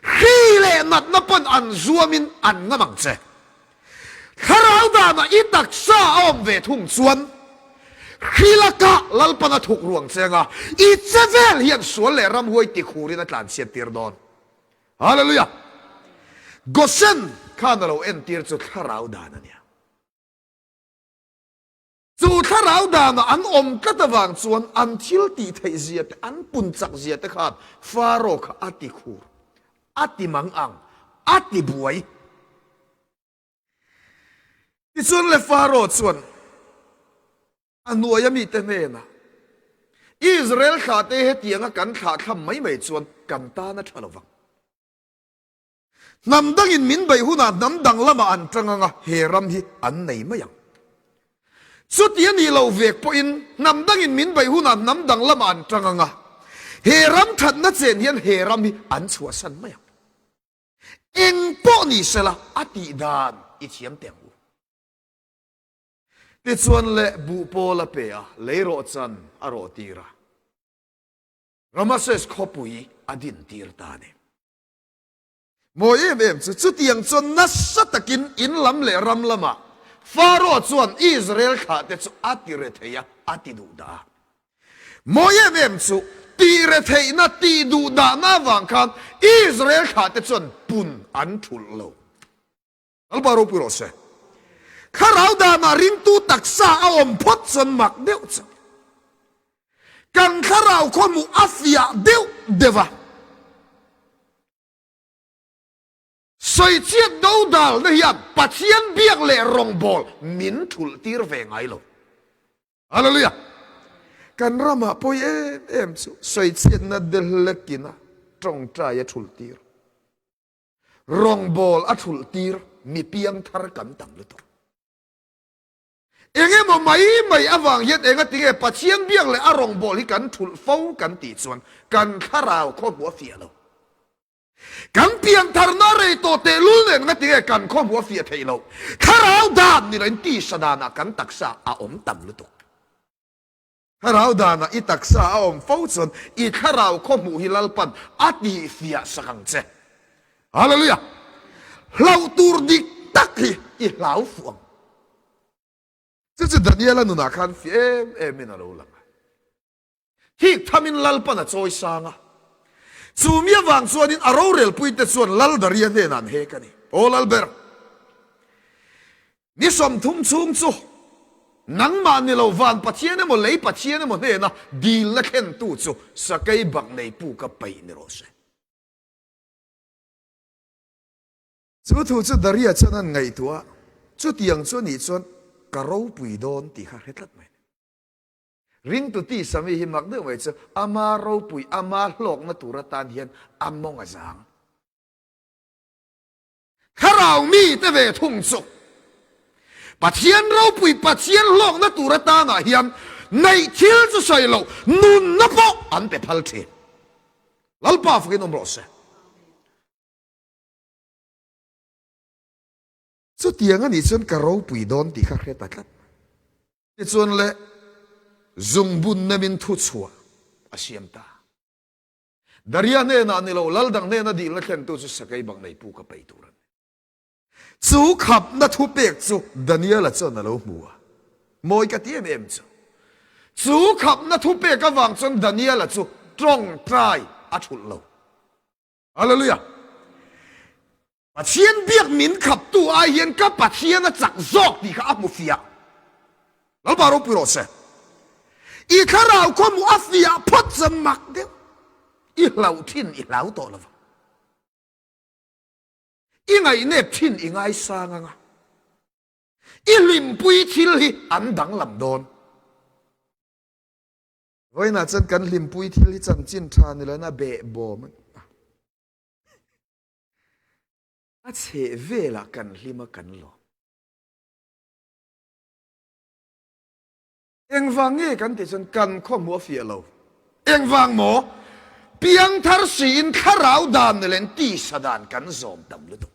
S4: Hri leh natna pawn an zuamin an ngam ang che. Thlarau danah i taksa a awm ve thung chuan hri lakah Lalpan a thuk ruang che anga i che vel hian sual leh ramhuai tikhurin a tlanchhiat tir dawn. Hallelujah! Goshen khan a lo entir chu thlarau dan a nia. Chu thlarau danah an awm tlat avang chuan an thil tih theih zia te, an pun chak zia te khan Pharaoh kha a ti khur, a ti mang ang, a ti buai. Tichuan le Pharaoh chuan a hnuaia mite hnenah, Israel thlahte hetianga kan thlahthlam mai mai chuan kan tan a tha lo vang. Hnam dangin min beih hunah hnam dang lamah an tang anga he ram hi an nei mai ang. Chuti a nih loh vek pawhin hnam dangin min beih hunah hnam dang lamah an tang anga he ram thatna chen hian he ram hi an chhuahsan mai ang. Eng pawh ni sela a tih dan i thiam teh ang u. Tichuan le buh pawl a pe a, lei rawh chan a rawh tir a. Ramasses khawpui a din tir ta a ni. Mawi em em chu chutiang chuan nasa takin in lam leh ram lamah Pharaoh chuan Israel thlahte chu a ti rethei a, a ti duh dah a. Mawi em em chu tih retheihna, tih duh dahna avang khan Israel thlahte chuan pun an thulh lo. Lalpa ropui rawh se. Thlarau danah ringtu taksa a awm phawt chuan mak deuh chu kan thlarau khawhmuh a fiah deuh deuh a. Sawichhiat dodalna hian Pathian biak leh rawngbâwl min thulh tir ve ngai lo. Hallelujah! Kan ramah pawi em em chu sawichhiatna delhlekin a tawngtai a thulh tir. Rawngbâwl a thulh tir mi piangthar kan tam lutuk. Eng emaw mai mai avang hian enga tinge Pathian biak leh a rawngbâwl hi kan thulh fo kan tih chuan kan thlarau khaw hmuh a fiah lo. Kan piantharna rei tawh tehlul nen nga tinge kan khaw hmuh a fiah theih loh. Thlarau dan ni loin tisa danah kan taksa a awm tam lutuk. Thlarau danah i taksa a awm fo chuan i thlarau khawhmuh hi Lalpan a tihfiah sak ang che. Hallelujah! Hlauh tur dik tak hi i hlau fuh ang. Chu chu Daniela nunah khan fiah em emin a lo lang a. Thik thamin Lalpan a chawi sang a. Chu mi avang chuanin a rorelpuite chuan Lal Daria hnenah an hek a ni. Aw Lalber! Ni 30 chhung chu nangmah ni lo van Pathian emaw lei Pathian emaw hnena dilna thlentu chu sakei bak nei puka paih ni rawh se. Chu thu chu Daria chuan an ngaihtuah a, chutiang chu a nih chuan ka ropui dawn tih kha hre tlat mai a ni. Ringtu tisa mi hi mak deuh mai chu ama ropui, ama hlawkna tur atan hian a mawng a zang. Thlarau mite ve thung chu Pathian ropui, Pathian hlawkna tur atanah hian neih thil chu sawi loh nunna pawh an pe phal thin. Lalpa fakin awm rawh se. Chutiang a nih chuan ka ropui dawn tih kha hre ta tlat. Tichuan le zungbun nemin thuchhuah a siam ta. Daria hnenah ni lo, lal dang hnena dilna thlentu chu sakei bang nei pu ka peih tur a ni. Chu khapna thupek chu Daniela chuan a lo hmu a, mawi ka ti em em chu. Chu khapna thupek avang chuan Daniela chu tawngtai a thulh lo. Hallelujah! Pathian biak min khaptu ai hian ka Pathian a chak zawk tih kha a hmu fiah. Lalpa ropui rawh se. I thlarau khaw hmuh a fiah phawt chuan mak deuh. I hlauh thin i hlau tawh lo vang. I ngaihnep thin i ngaisang anga. I hlimpui thil hi an danglam dawn. Vawiinah chuan kan hlimpui thil hi chanchin tha ni loin a behbawm a ni. A chheh velah kan hlim a kan lawm. Engvang nge kan tih chuan kan khawhmuh a fiah lo. Engvang maw? Piangthar siin thlarau dan ni len tisa dan kan zawm tam lutuk.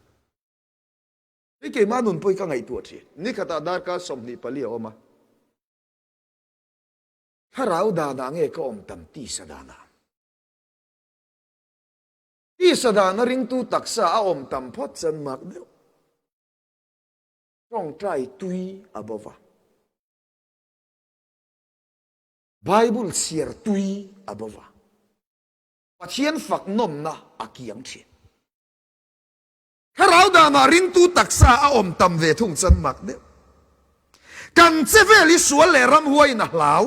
S4: Hei keimah nun pawh hi ka ngaihtuah thin. Nikhatah darkar 24 a awm a. Thlarau danah nge ka awm tam tisa danah? Tisa dana ringtu taksa a awm tam phawt chuan mak deuh. Tawngtai tui a bo va. Bible chhiar tui a bo va. Pathian fak nawmna a kiang thin. Thlarau danah ringtu taksa a awm tam ve thung chuan mak deuh. Kan che vel hi sual leh ramhuaiin a hlau.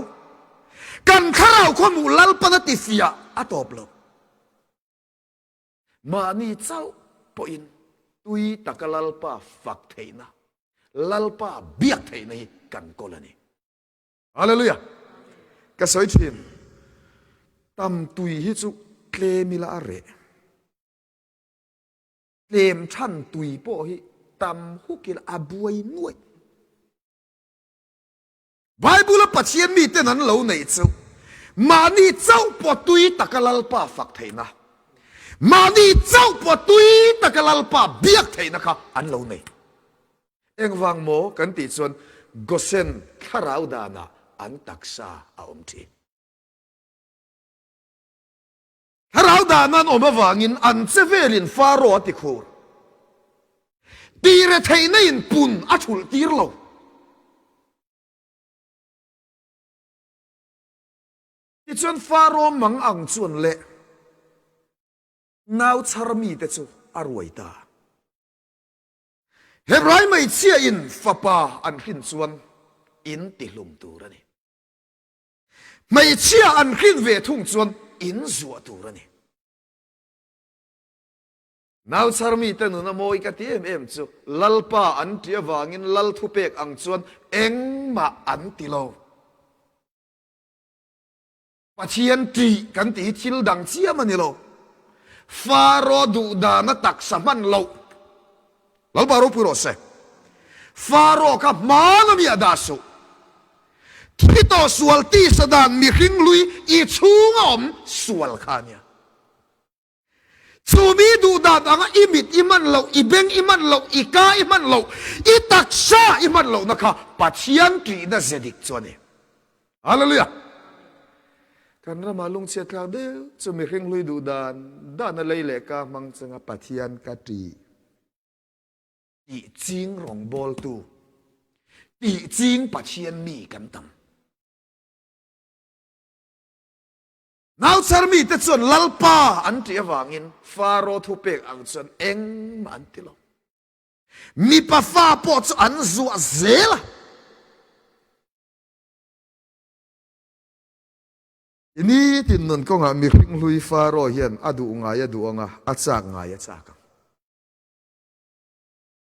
S4: Kan thlarau khawhmuh Lalpan a tifiah a tawp lo. Mahni chauh pawhin tui taka Lalpa fak theihna, Lalpa biak theihna hi kan kawl a ni. Hallelujah! Ka sawi thin, tam tui hi chu tlem ila a reh. Tlem than tui pawh hi tam huk ila a buai nuaih. Bible-a Pathian miten an lo neih chu mahni chauh pawh tui taka Lalpa fak theihna, mahni chauh pawh tui taka Lalpa biak theihna kha an lo nei. Engvang maw kan tih chuan Gosen thlarau danah an taksa a awm thin. Thlarau dan an awm avangin an che velin Faro a ti khur. Tire theihna in pun a thulh tir lo. Tichuan Faro mang ang chuan leh nau chhar mite chu a ruai ta. Hebrai hmeichhia in fapa an hrin chuan in tihlum tur a ni. Hmeichhia an hrin ve thung chuan in zuah tur a ni. Nau chhar mite nun a mawi ka ti em em chu Lalpa an ṭih avangin Lal thupek ang chuan engmah an ti lo. Pathian ṭih kan tih hi thil dang chiam a ni lo. Faro duh dana taksa hman loh. Lalpa ropui rawh se. Faro kha hmana mi a dah suh. Thi tawh sual tisa dan mihring hlui i chhunga awm sual kha a nia. Chu mi duh dan anga i mit i hman loh, i beng i hman loh, i ka i hman loh, i taksa i hman lohna kha Pathian ṭihna ze dik chu a ni. Hallelujah! Kan ramah lungchhiat thlak deuh chu mihring hlui duh dan dana lei leh ka hmang chunga Pathian ka ṭih tih ching rawngbawltu, tih ching Pathian mi kan tam. Nauchar mite chuan Lalpa an ṭih avangin Faro thupek ang chuan engmah an ti lo. Mipa fa pawh chu an zuah zel a. I nitin nun kawngah mihring hlui Faro hian a duh ngai a duh ang a, a chak ngai a chak ang.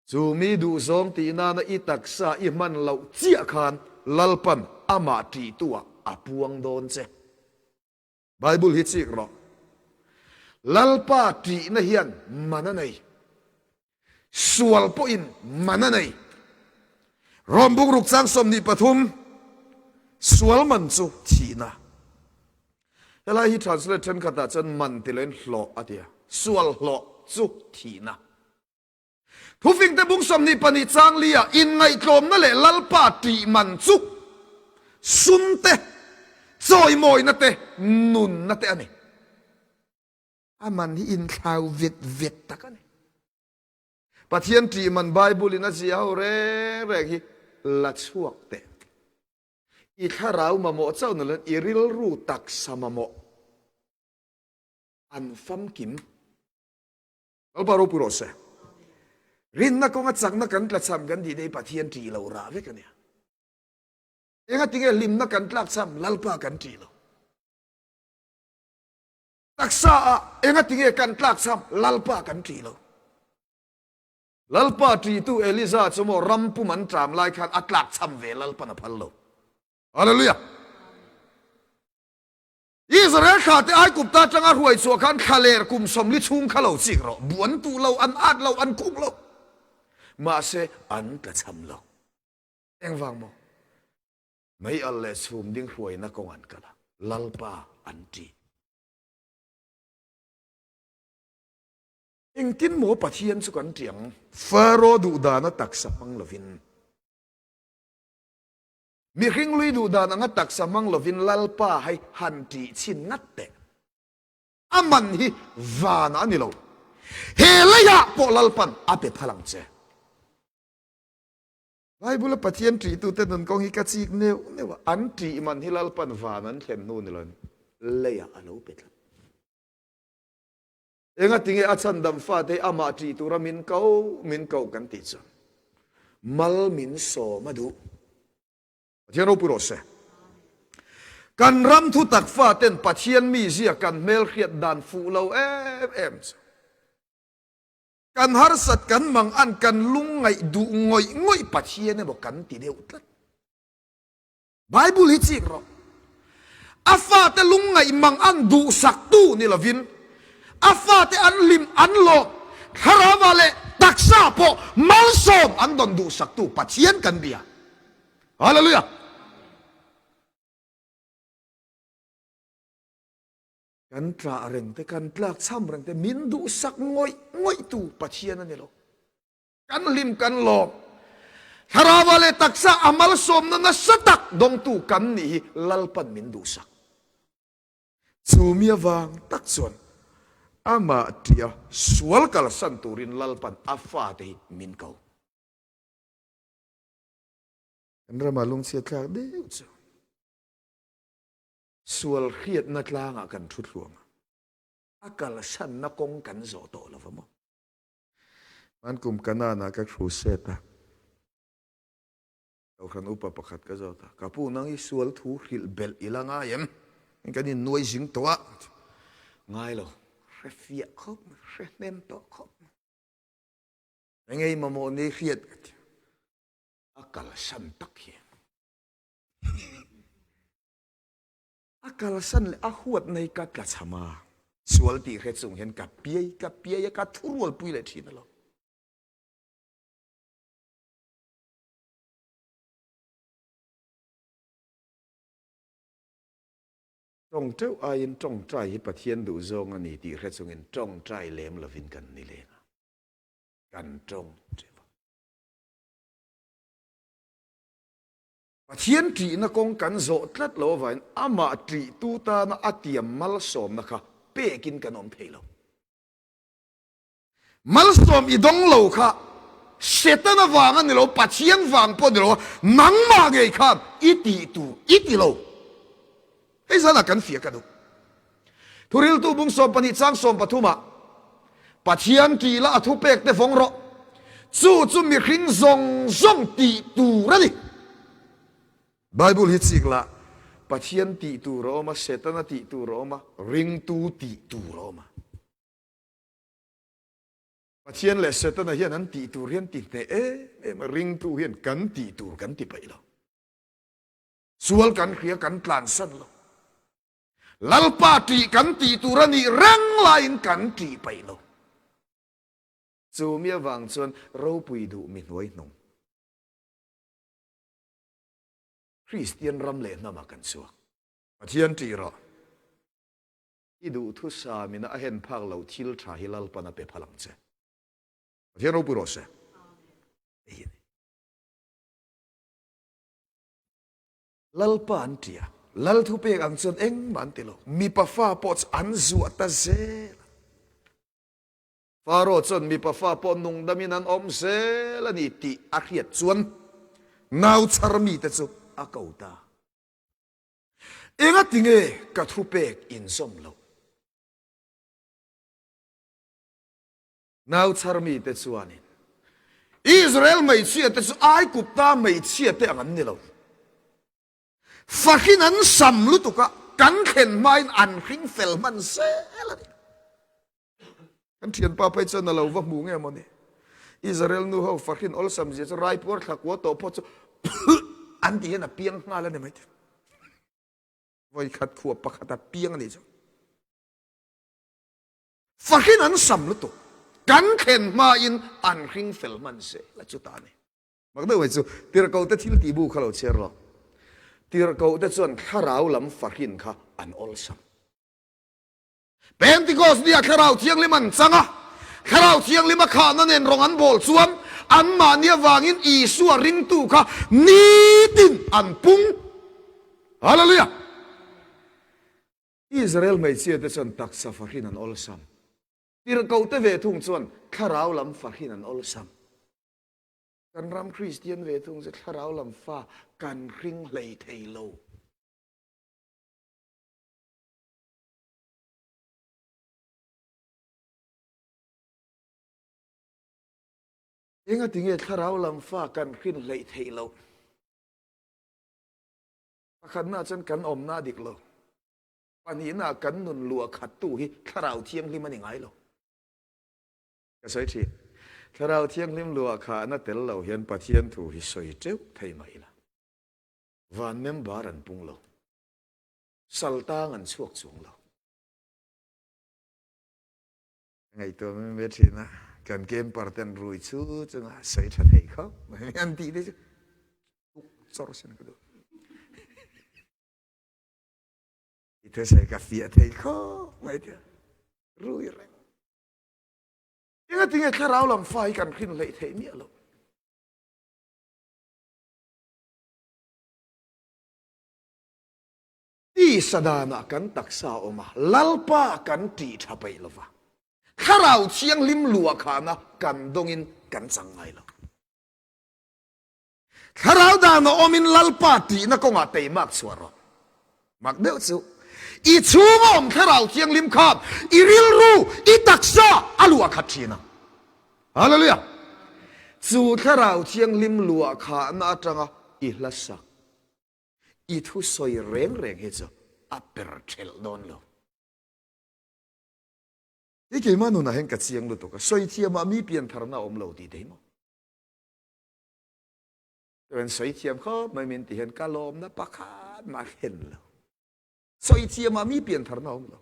S4: Chu mi duhzawng tih nana i taksa i hman loh chiah khan Lalpan amah ṭihtu ah. a puang dawn che. Bible hi chik rawh. Lalpa ṭihna hian man a nei. Sual pawhin man a nei. Rom bungruk chang 23, Sual man chu thihna. Helai hi translate ṭhenkhatah chuan man ti loin hlawh a ti a. Sual hlawh chu thihna. Thufingte bung 22 chang li-ah inngaihtlawmna leh Lalpa ṭih man chu sum te, chawimawina te, nunna te a ni. A man hi inthlau vet vet tak a ni. Pathian ṭih man Bible-in a ziah ho reng reng hi la chhuak teh. I thlarau mamawh chauh ni loin i rilru taksa mamawh an famkim. Lalpa ropui rawh se. Rinna kawnga chakna kan tlachham kan tih te hi Pathian ṭih lo rah vek a nia. Enga tinge hlimna kan tlakchham Lalpa kan ṭih lo. Taksa ah enga tinge kan tlakchham Lalpa kan ṭih lo. Lalpa ṭihtu Eliza chu maw ram pum an ṭam lai khan a tlakchham ve Lalpan a phal lo. Hallelujah. Israel thlate Aigupta atanga hruai chhuah khan thlaler kum 40 chhung kha lo chik rawh. Bu an tuh lo, an at lo, an kuk lo. Mahse, an tlachham lo. Engvang maw? Mei al leh chhum ding hruaina kawng an kal a, Lalpa an ṭih. Engtin maw Pathian chu kan ṭih ang? Pharaoh duhdana taksa hmang lovin. Mihring lui duh dan anga taksa hmang lovin Lalpa hei han ṭih chhin ngat teh. A man hi vanah a ni lo. He leiah pawh Lalpan a pe phal ang che. Bible-a Pathian ṭihtute nun kawng hi ka chik neuh neuh a, an ṭih man hi Lalpan van an thlen hnu ni loin leiah a lo pe tlat. Engatinge a chhandam fate hi amah ṭih tura min ko min koh kan tih chuan mal min sawm a duh. Pathian ropui rawh se. Kan ram thutak faten Pathian mizia kan hmelhriat dan fuh lo em em chu. Kan harsat kan mang an kan lungngaih duh ngawih ngawih Pathian emaw kan ti deuh tlat. Bible hi chik rawh. A fate lungngaih mang an duhsaktu ni lovin, a fate an hlim an lawm, thlarauva leh taksa pawh malsawm an dawn duhsaktu Pathian kan bia. Hallelujah! Kan tlah reng te, kan tlak cham reng te, min duhsak ngawih ngawihtu Pathian a ni lo. Kan hlim kan lawm. Thlarauva leh taksa a malsawmna nasa tak dawngtu kan nih hi Lalpan min duhsak. Chu mi avang tak chuan amah tia sual kalsan turin Lalpan a fate hi min ko. Kan ramah lungchhiat thlak deuh chu sual hriatna tlangah kan thu thluang a, a kalsanna kawng kan zawh tawh lo va maw? Hman kum Kanaan ah ka crusade a, Kohhran upa pakhat ka zawt a, Ka pu nang hi sual thu hrilh belh i la ngai em? Kan in nuai zing tawh a, ngai lo, hre fiah khawp mai, hre hnem tawh khawp mai. Eng ei mamawh ni hriat ka ti, a kalsan tak hi. A kalsan leh a huat nei ka tlachham a, sual tih hre chung hian ka piai ka piai a, ka thurualpui leh thin alo. Tawngteuh aiin tawngtai hi Pathian duhzawng a ni tih hre chungin tawngtai lem lovin kan ni leng a, kan tawngteuh a. Pathian ṭihna kawng kan zawh tlat lo avangin amah ṭihtu tana a tiam malsawmna kha pekin kan awm thei lo. Malsawm i dawng lo kha Satan avang a ni lo, Pathian vang pawh a ni lo, nangmah ngei khan i tih tur i ti lo. Hei zanah kan fiah ka duh. Thuriltu bung 12 chang 13 ah Pathian tih la a thupek te vawng rawh. Chu chu mihring zawng zawng tih tur a ni. Bible hi chik la, Pathian tih tur a awm a, Setana tih tur a awm a, ringtu tih tur a awm a. Pathian leh Setana hian an tih tur hian ti hneh em em a, ringtu hian kan tih tur kan ti paih lo. Sual kan hria kan tlansan lo. Lalpa ṭih kan tih tur a nih reng laiin kan ṭih paih lo. Chu mi avang chuan ropui duh mi hnuai hnung. Kristian ram leh hnamah kan chhuak. Pathian ṭih rawh. I duhthusam ina a hen phak lo thil ṭha hi Lalpan a pe phal ang che. Pathian ropui rawh se. Hei hi a ni. Lalpa an ṭih a, Lal thupek ang chuan engmah an ti lo. Mipa fa pawh chu an zuah ta zel a. Faro chuan mipa fa pawh nungdamin an awm zel a ni tih a hriat chuan nau chhar mite chu a ko ta. Engati nge ka thupek inzawm loh? Nau chhar mite chuanin Israel hmeichhiate chu Aigupta hmeichhiate ang an ni lo. Fahin an sam lutuk a, kan thlen hmain an hring fel hman zel a ni. Kan thianpa phei chuan a lo va hmu nge maw ni? Israel nu ho fahin awlsam zia chu raipuar thla kua tawh pawh chu an ti hian a piang nghal a ni mai thei. Vawikhat khuap pakhat a piang a nih chu. Fahin an sam lutuk. Kan thlen hmain an hring fel hman zel a chuta a ni. Mak deuh mai chu Tirhkohte thil tih bu kha lo chhiar rawh. Tirhkohte chuan thlarau lam fahin kha an awlsam. Pentecost nia Thlarau Thianghlim an chang a, Thlarau Thianghlim a khahna nen rawng an bawl chuan anmahni avangin Isua ringtu kha nitin an pung. Hallelujah! Israel hmeichhia te chuan taksa fahrin an awlsam. Tirhkoh te ve thung chuan thlarau lam fahrin an awlsam. Kan ram Kristian ve thung chu thlarau lam fa kan hring hlei thei lo. Engati nge thlarau lam fa kan hrin hleih theih loh? Pakhatna chuan kan awmna a dik lo. Pahnihna kan nun luah khattu hi Thlarau Thianghlim a ni ngai lo. Ka sawi thin. Thlarau Thianghlim luah khahna tel lo hian Pathian thu hi sawi teuh thei mah ila. Van member an pung lo. Saltang an chhuak chuang lo. Ngaihtuah mai mai thin a, kan camper ten rui chu chunga sawi tha thei khawp mai an tih te chu tuk chawr sin ka duh. I thusawi ka fiah thei khawp mai tia rui reng. Engatinge thlarau lam fa hi kan hrin hleih theih miah lo. Tisa danah kan taksa a awm a, Lalpa kan tih tha peih lo va, Thlarau Thianghlim luah khahna kan dawngin kan chang ngai lo. Thlarau dan a awmin Lalpa tihna kawngah teimak chhuah rawh. Mak deuh chu, i chhunga awm Thlarau Thianghlim khan i rilru, i taksa a luah khat thin ang. Hallelujah! Chu Thlarau Thianghlim luah khahna atanga i hlasak. I thusawi reng reng hi chu a per thelh dawn lo. I keimah nunah hian ka chiang lutuk a, sawi thiamah mi piantharna a awm lo tih te hi maw? Chuan sawi thiam khawp mai min ti hian ka lawmna pakhat mah a thlen lo. Sawi thiamah mi piantharna a awm lo.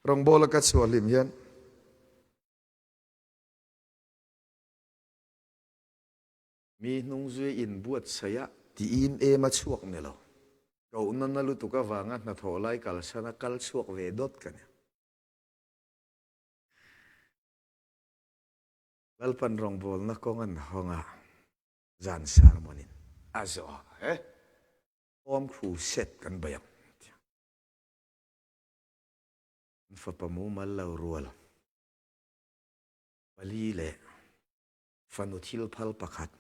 S4: Rawngbawla ka chhuah hlim hian Mi hnungzui inbuatsaih a ti im em a chhuak ni lo. Kohna na lutuk avanga hnathawh lai kalsan a kal chhuak ve dawt ka ni. Lalpan rawngbawlna kawng an hawng a, zan sermon in a zawh a, he home crusade kan bei ang tia. An fapa mumal lo rual pali leh Fanu thil phal pakhat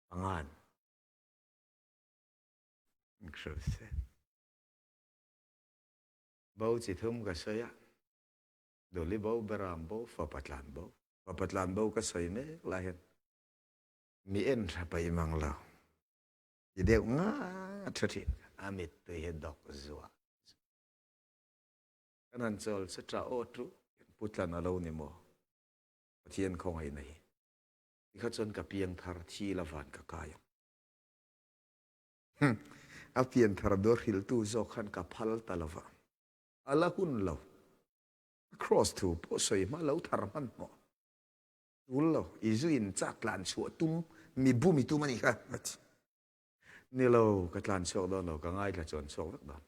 S4: pangan crusade bo chi thum ka sawi a, Duli bo, Beram bo, Fapa tlan bo. Fapa tlan bo ka sawi mek lai hian mi en tha paih mang lo ti deuh nga tha thin a mittui hi dawk zuah. Kan han chawl che ṭah aw ṭu Pu Tlan a lo ni maw? Pathian khawngaihna hi. Tikha chuan ka piangthar thi la van ka kai ang. Hm, a pianthar dawr hrilhtu zawk khan ka phal ta lo va. A la hun lo. A cross thu pawh sawi hma lo thar hmanhmawh. Tul lo, i zu in chak tlan chhuah tum, mi bum i tum a nih kha. A ti. Ni lo, ka tlan chhuak dawn lo, ka ngaithla chuan chhuak vek dawn.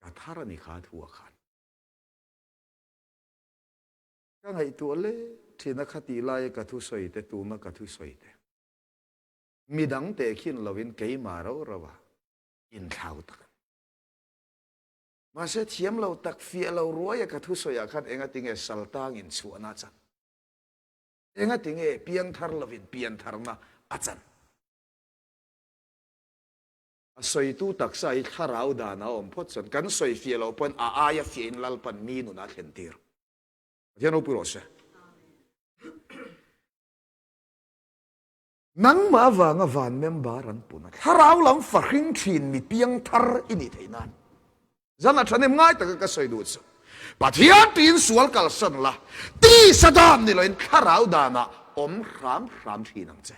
S4: Ka thar a ni kha thu ah khan. Ka ngaihtuah leh thin a kha tih laia ka thusawi te, tuna ka thusawi te. Midang tehkhin lovin keimah rau rau a inthlau tak a ni. Mahse thiam lo tak fiah lo ruaia ka thusawiah khan engatinge saltang inchhuahna a chan? Engatinge piangthar lovin piantharna a chan? A sawitu taksa hi thlarau dan a awm phawt chuan kan sawi fiah loh pawn a aia fiahin Lalpan mi nun a thlen tir. Pathian ropui rawh se. Nangmah avanga van member an pun a, thlarau lam fahring thin mi piang thar i nih theih nan. Zan a thahnem ngai taka ka sawi duh chu Pathian tiin sual kalsan la, tisa dan ni loin thlarau danah awm hram hram thin ang che.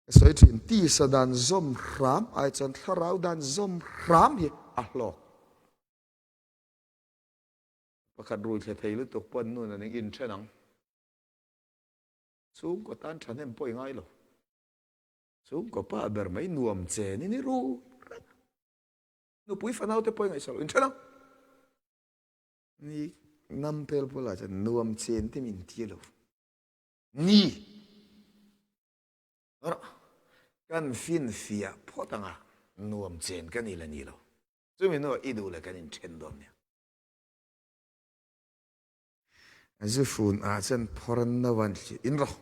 S4: Ka sawi thin, tisa dan zawm hram ai chuan thlarau dan zawm hram hi a hlawk. Pakhat rui thle thei lutuk pawh an nun an eng inthen ang. Chhungkaw tan thahnem pawh i ngai lo. Chhungkaw pa ber mai nuam chen in i rui reng a. Nupui fanau te pawh i ngaihsak lo, inthen ang. Ni ngam pel bulah chuan nuam chen te min ti lo. Ni. Rawh. Kan finfiah phawt anga nuam chen ka ni la ni lo. Chumi hnuah i duh leh kan inthen dawn nia. A zu fun ah chuan phawran no an thli in rawh.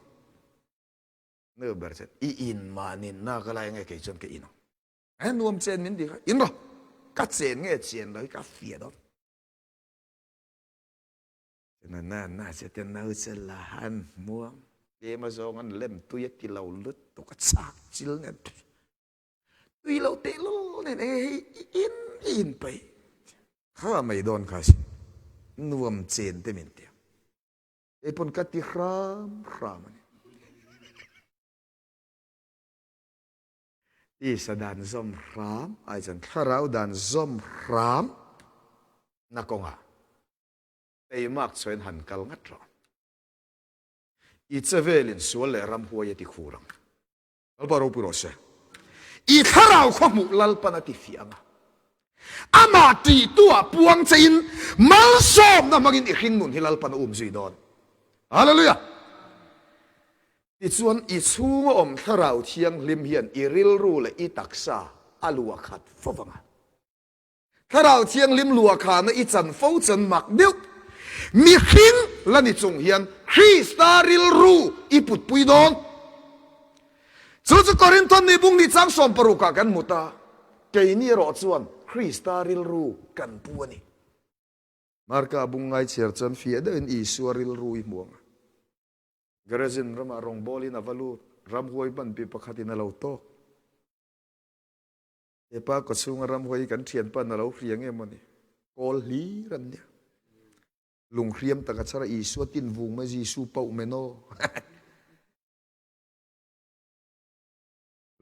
S4: Nu ber chuan i in mahni na ka lai nge kei chuan ka in ang. A nuam chen min ti kha in rawh. Ka chen nge chen lo hi ka fiah dawn. Na na na che te nau che la han hmuam tlem a zawng an lem tui a ti lo lutuk a chak chil nen tui lo teh lul nen enge hei i in i in peih kha mai dawn kha sin nuam chen te min tia kei pawn ka ti hram hram ani tisa dan zawm hram ai chuan thlarau dan zawm hram na kawngah Eimak chuan han kal ngat rawh. I chevelin sual leh ramhuai a ti khur ang. Lalpa ropui rawh se. I thlarau khaw hmuh Lalpan a ti fiah ang a. Amah tihtuah puang chein malsawmna hmangin i hringnun hi Lalpan a um zui dawn. Hallelujah! Tichuan i chhunga awm thlarau thianghlim hian i rilru leh i taksa a luah khat fo vang a. Thlarau Thianghlim luahkhahna i chan fo chan mak deuh. Mihring la ni chung hian Krista rilru i putpui dawn. Chu chu Korinthon ni bung ni chang 60 ah kan hmu ta. Keini erawh chuan Krista rilru kan pu a ni. Marka bung ngai chhiar chuan fiah deuhin Isua rilru i hmu ang a. Gerezin ramah rawngbawlin a va lut, ramhuai hmanpi pakhatin a lo tawk. Hepa kawchhunga ramhuai hi kan thianpa na lo hria nge maw ni? Kawl hlir an nia. Lunghriam tak a chhar a, Isua tin vung mai Jisu pauh men aw.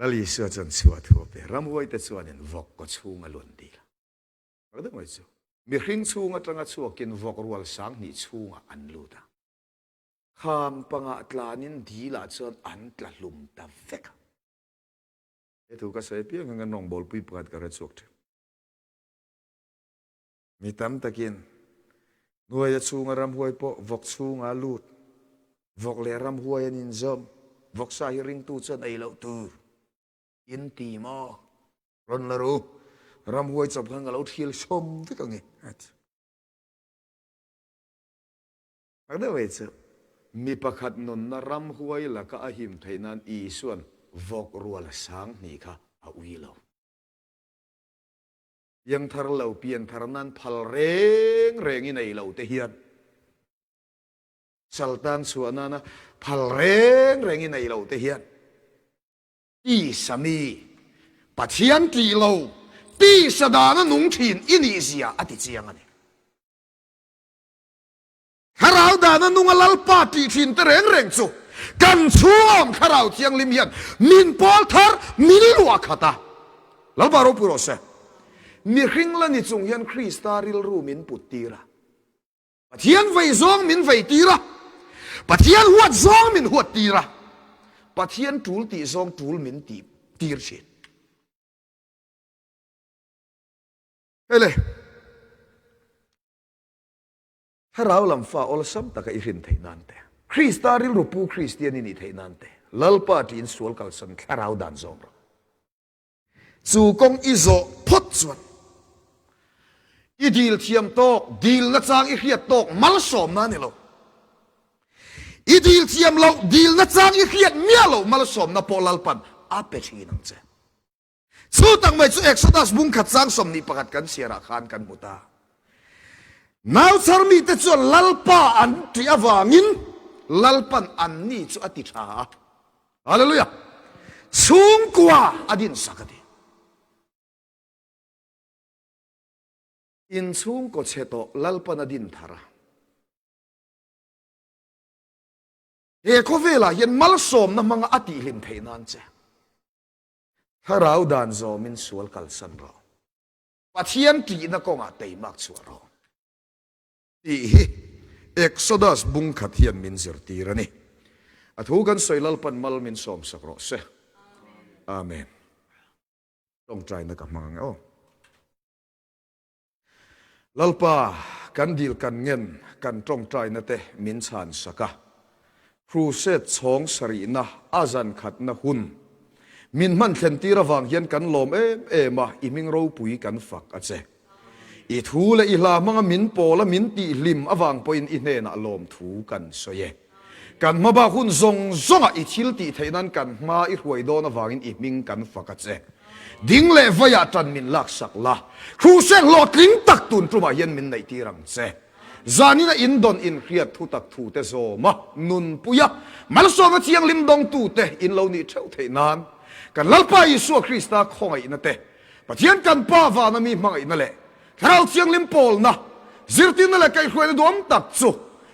S4: Lal Isua chuan chhuah thu a pe. Ramhuai te chuanin vawk kawchhung a luan dil a. Mak deuh mai chu. Mihring chhung atanga chhuakin vawk rual 2000 chhungah an lut a. Kham pangah tlanin dilah chuan an tla hlum ta vek a. He thu ka sawi apiang hian kan rawngbawlpui pakhat ka hre chhuak thin. Mi tam takin hnuaia chhunga ramhuai pawh vawk chhunga lut, vawk leh ramhuai an inzawm, vawksa hi ringtu chuan ei loh tur in ti maw? Rawn la ru, ramhuai chawp khan ka lo thil sawm vek ang e, a ti. Tak deuh mai chu, mi pakhat nunna ramhuai laka a him theih nan Isua'n vawk rual 2000 kha a ui lo. Piangthar lo pianthar nan phal reng reng i nei lo te hian saltan chhuah nana phal reng reng i nei lo te hian tisa mi Pathian tih lo tisa dana nung thin i nih zia a ti chiang a ni. Thlarau dana nunga Lalpa tih thin te reng reng chu kan chhungawm Thlarau Thianghlim hian min pawl thar min luah khat a. Lalpa ropui rawh se. Mihring la ni chung hian Krista rilru min put tir a. Pathian vei zawng min vei tir a. Pathian huat zawng min huat tir a. Pathian tul tih zawng tul min tih tir thin. Hei le. Thlarau lam fa awlsam taka i hrin theih nan te, Krista rilru pu Kristian i nih theih nan te, Lalpa tiin sual kalsan thlarau dan zawm rawh. Chu kawng i zawh phawt chuan i dil thiam tawk, dil nachang i hriat tawk malsawmna a ni lo. I dil thiam loh, dil nachang i hriat miah loh malsawmna pawh Lalpan a pe thin ang che. Chu tak mai chu Exodus bung khat chang 21 kan chhiarah khan kan hmu ta. Nau chhar mite chuan Lalpa an tih avangin Lalpan anni chu a ti tha a. Hallelujah! Chhungkua a dinsak a ti. In chhungkaw chhe tawh Lalpan a din thar a. He khawvelah hian malsawmna hmanga a tihhlim theih nan che. Thlarau dan zawmin sual kalsan rawh. Pathian ṭihna kawngah teimak chhuah rawh. Tih hi Exodus bung khat hian min zirtir a ni. A thu kan sawi Lalpan mal min sawmsak rawh se. Amen. Tawngtaina ka hmang ang e aw. Lalpa, kan dil kan ngen kan tawngtaina te min chhan sak a. Crusade chhawng sarihna a zan khatna hun min hman thlen tir avang hian kan lawm em em a, i hming ropui kan fak a che. I thu leh i hla hmanga min pawl a min tih hlim avang pawhin i hnenah lawmthu kan sawi e. Kan hmabak hun zawng zawngah i thil tih theih nan kan hma i hruai dawn avangin i hming kan fak a che. Ding leh vaiah tan min laksak la, Crusade hlawhtling tak tun tumah hian min neih tir ang che. Zanina indawn inhriat thu tak thu te zawm a, nunpui a, malsawmna thianghlim dawngtute in lo nih theuh theih nan kan Lalpa Isua Krista khawngaihna te, Pathian kan Pa vana mi hmangaihna leh Thlarau Thianghlim pawlna, zirtirna leh kaihhruaina duam tak chu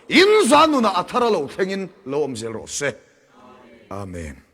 S4: in zan nunah a thar a lo thlengin lo awm zel rawh se. Amen.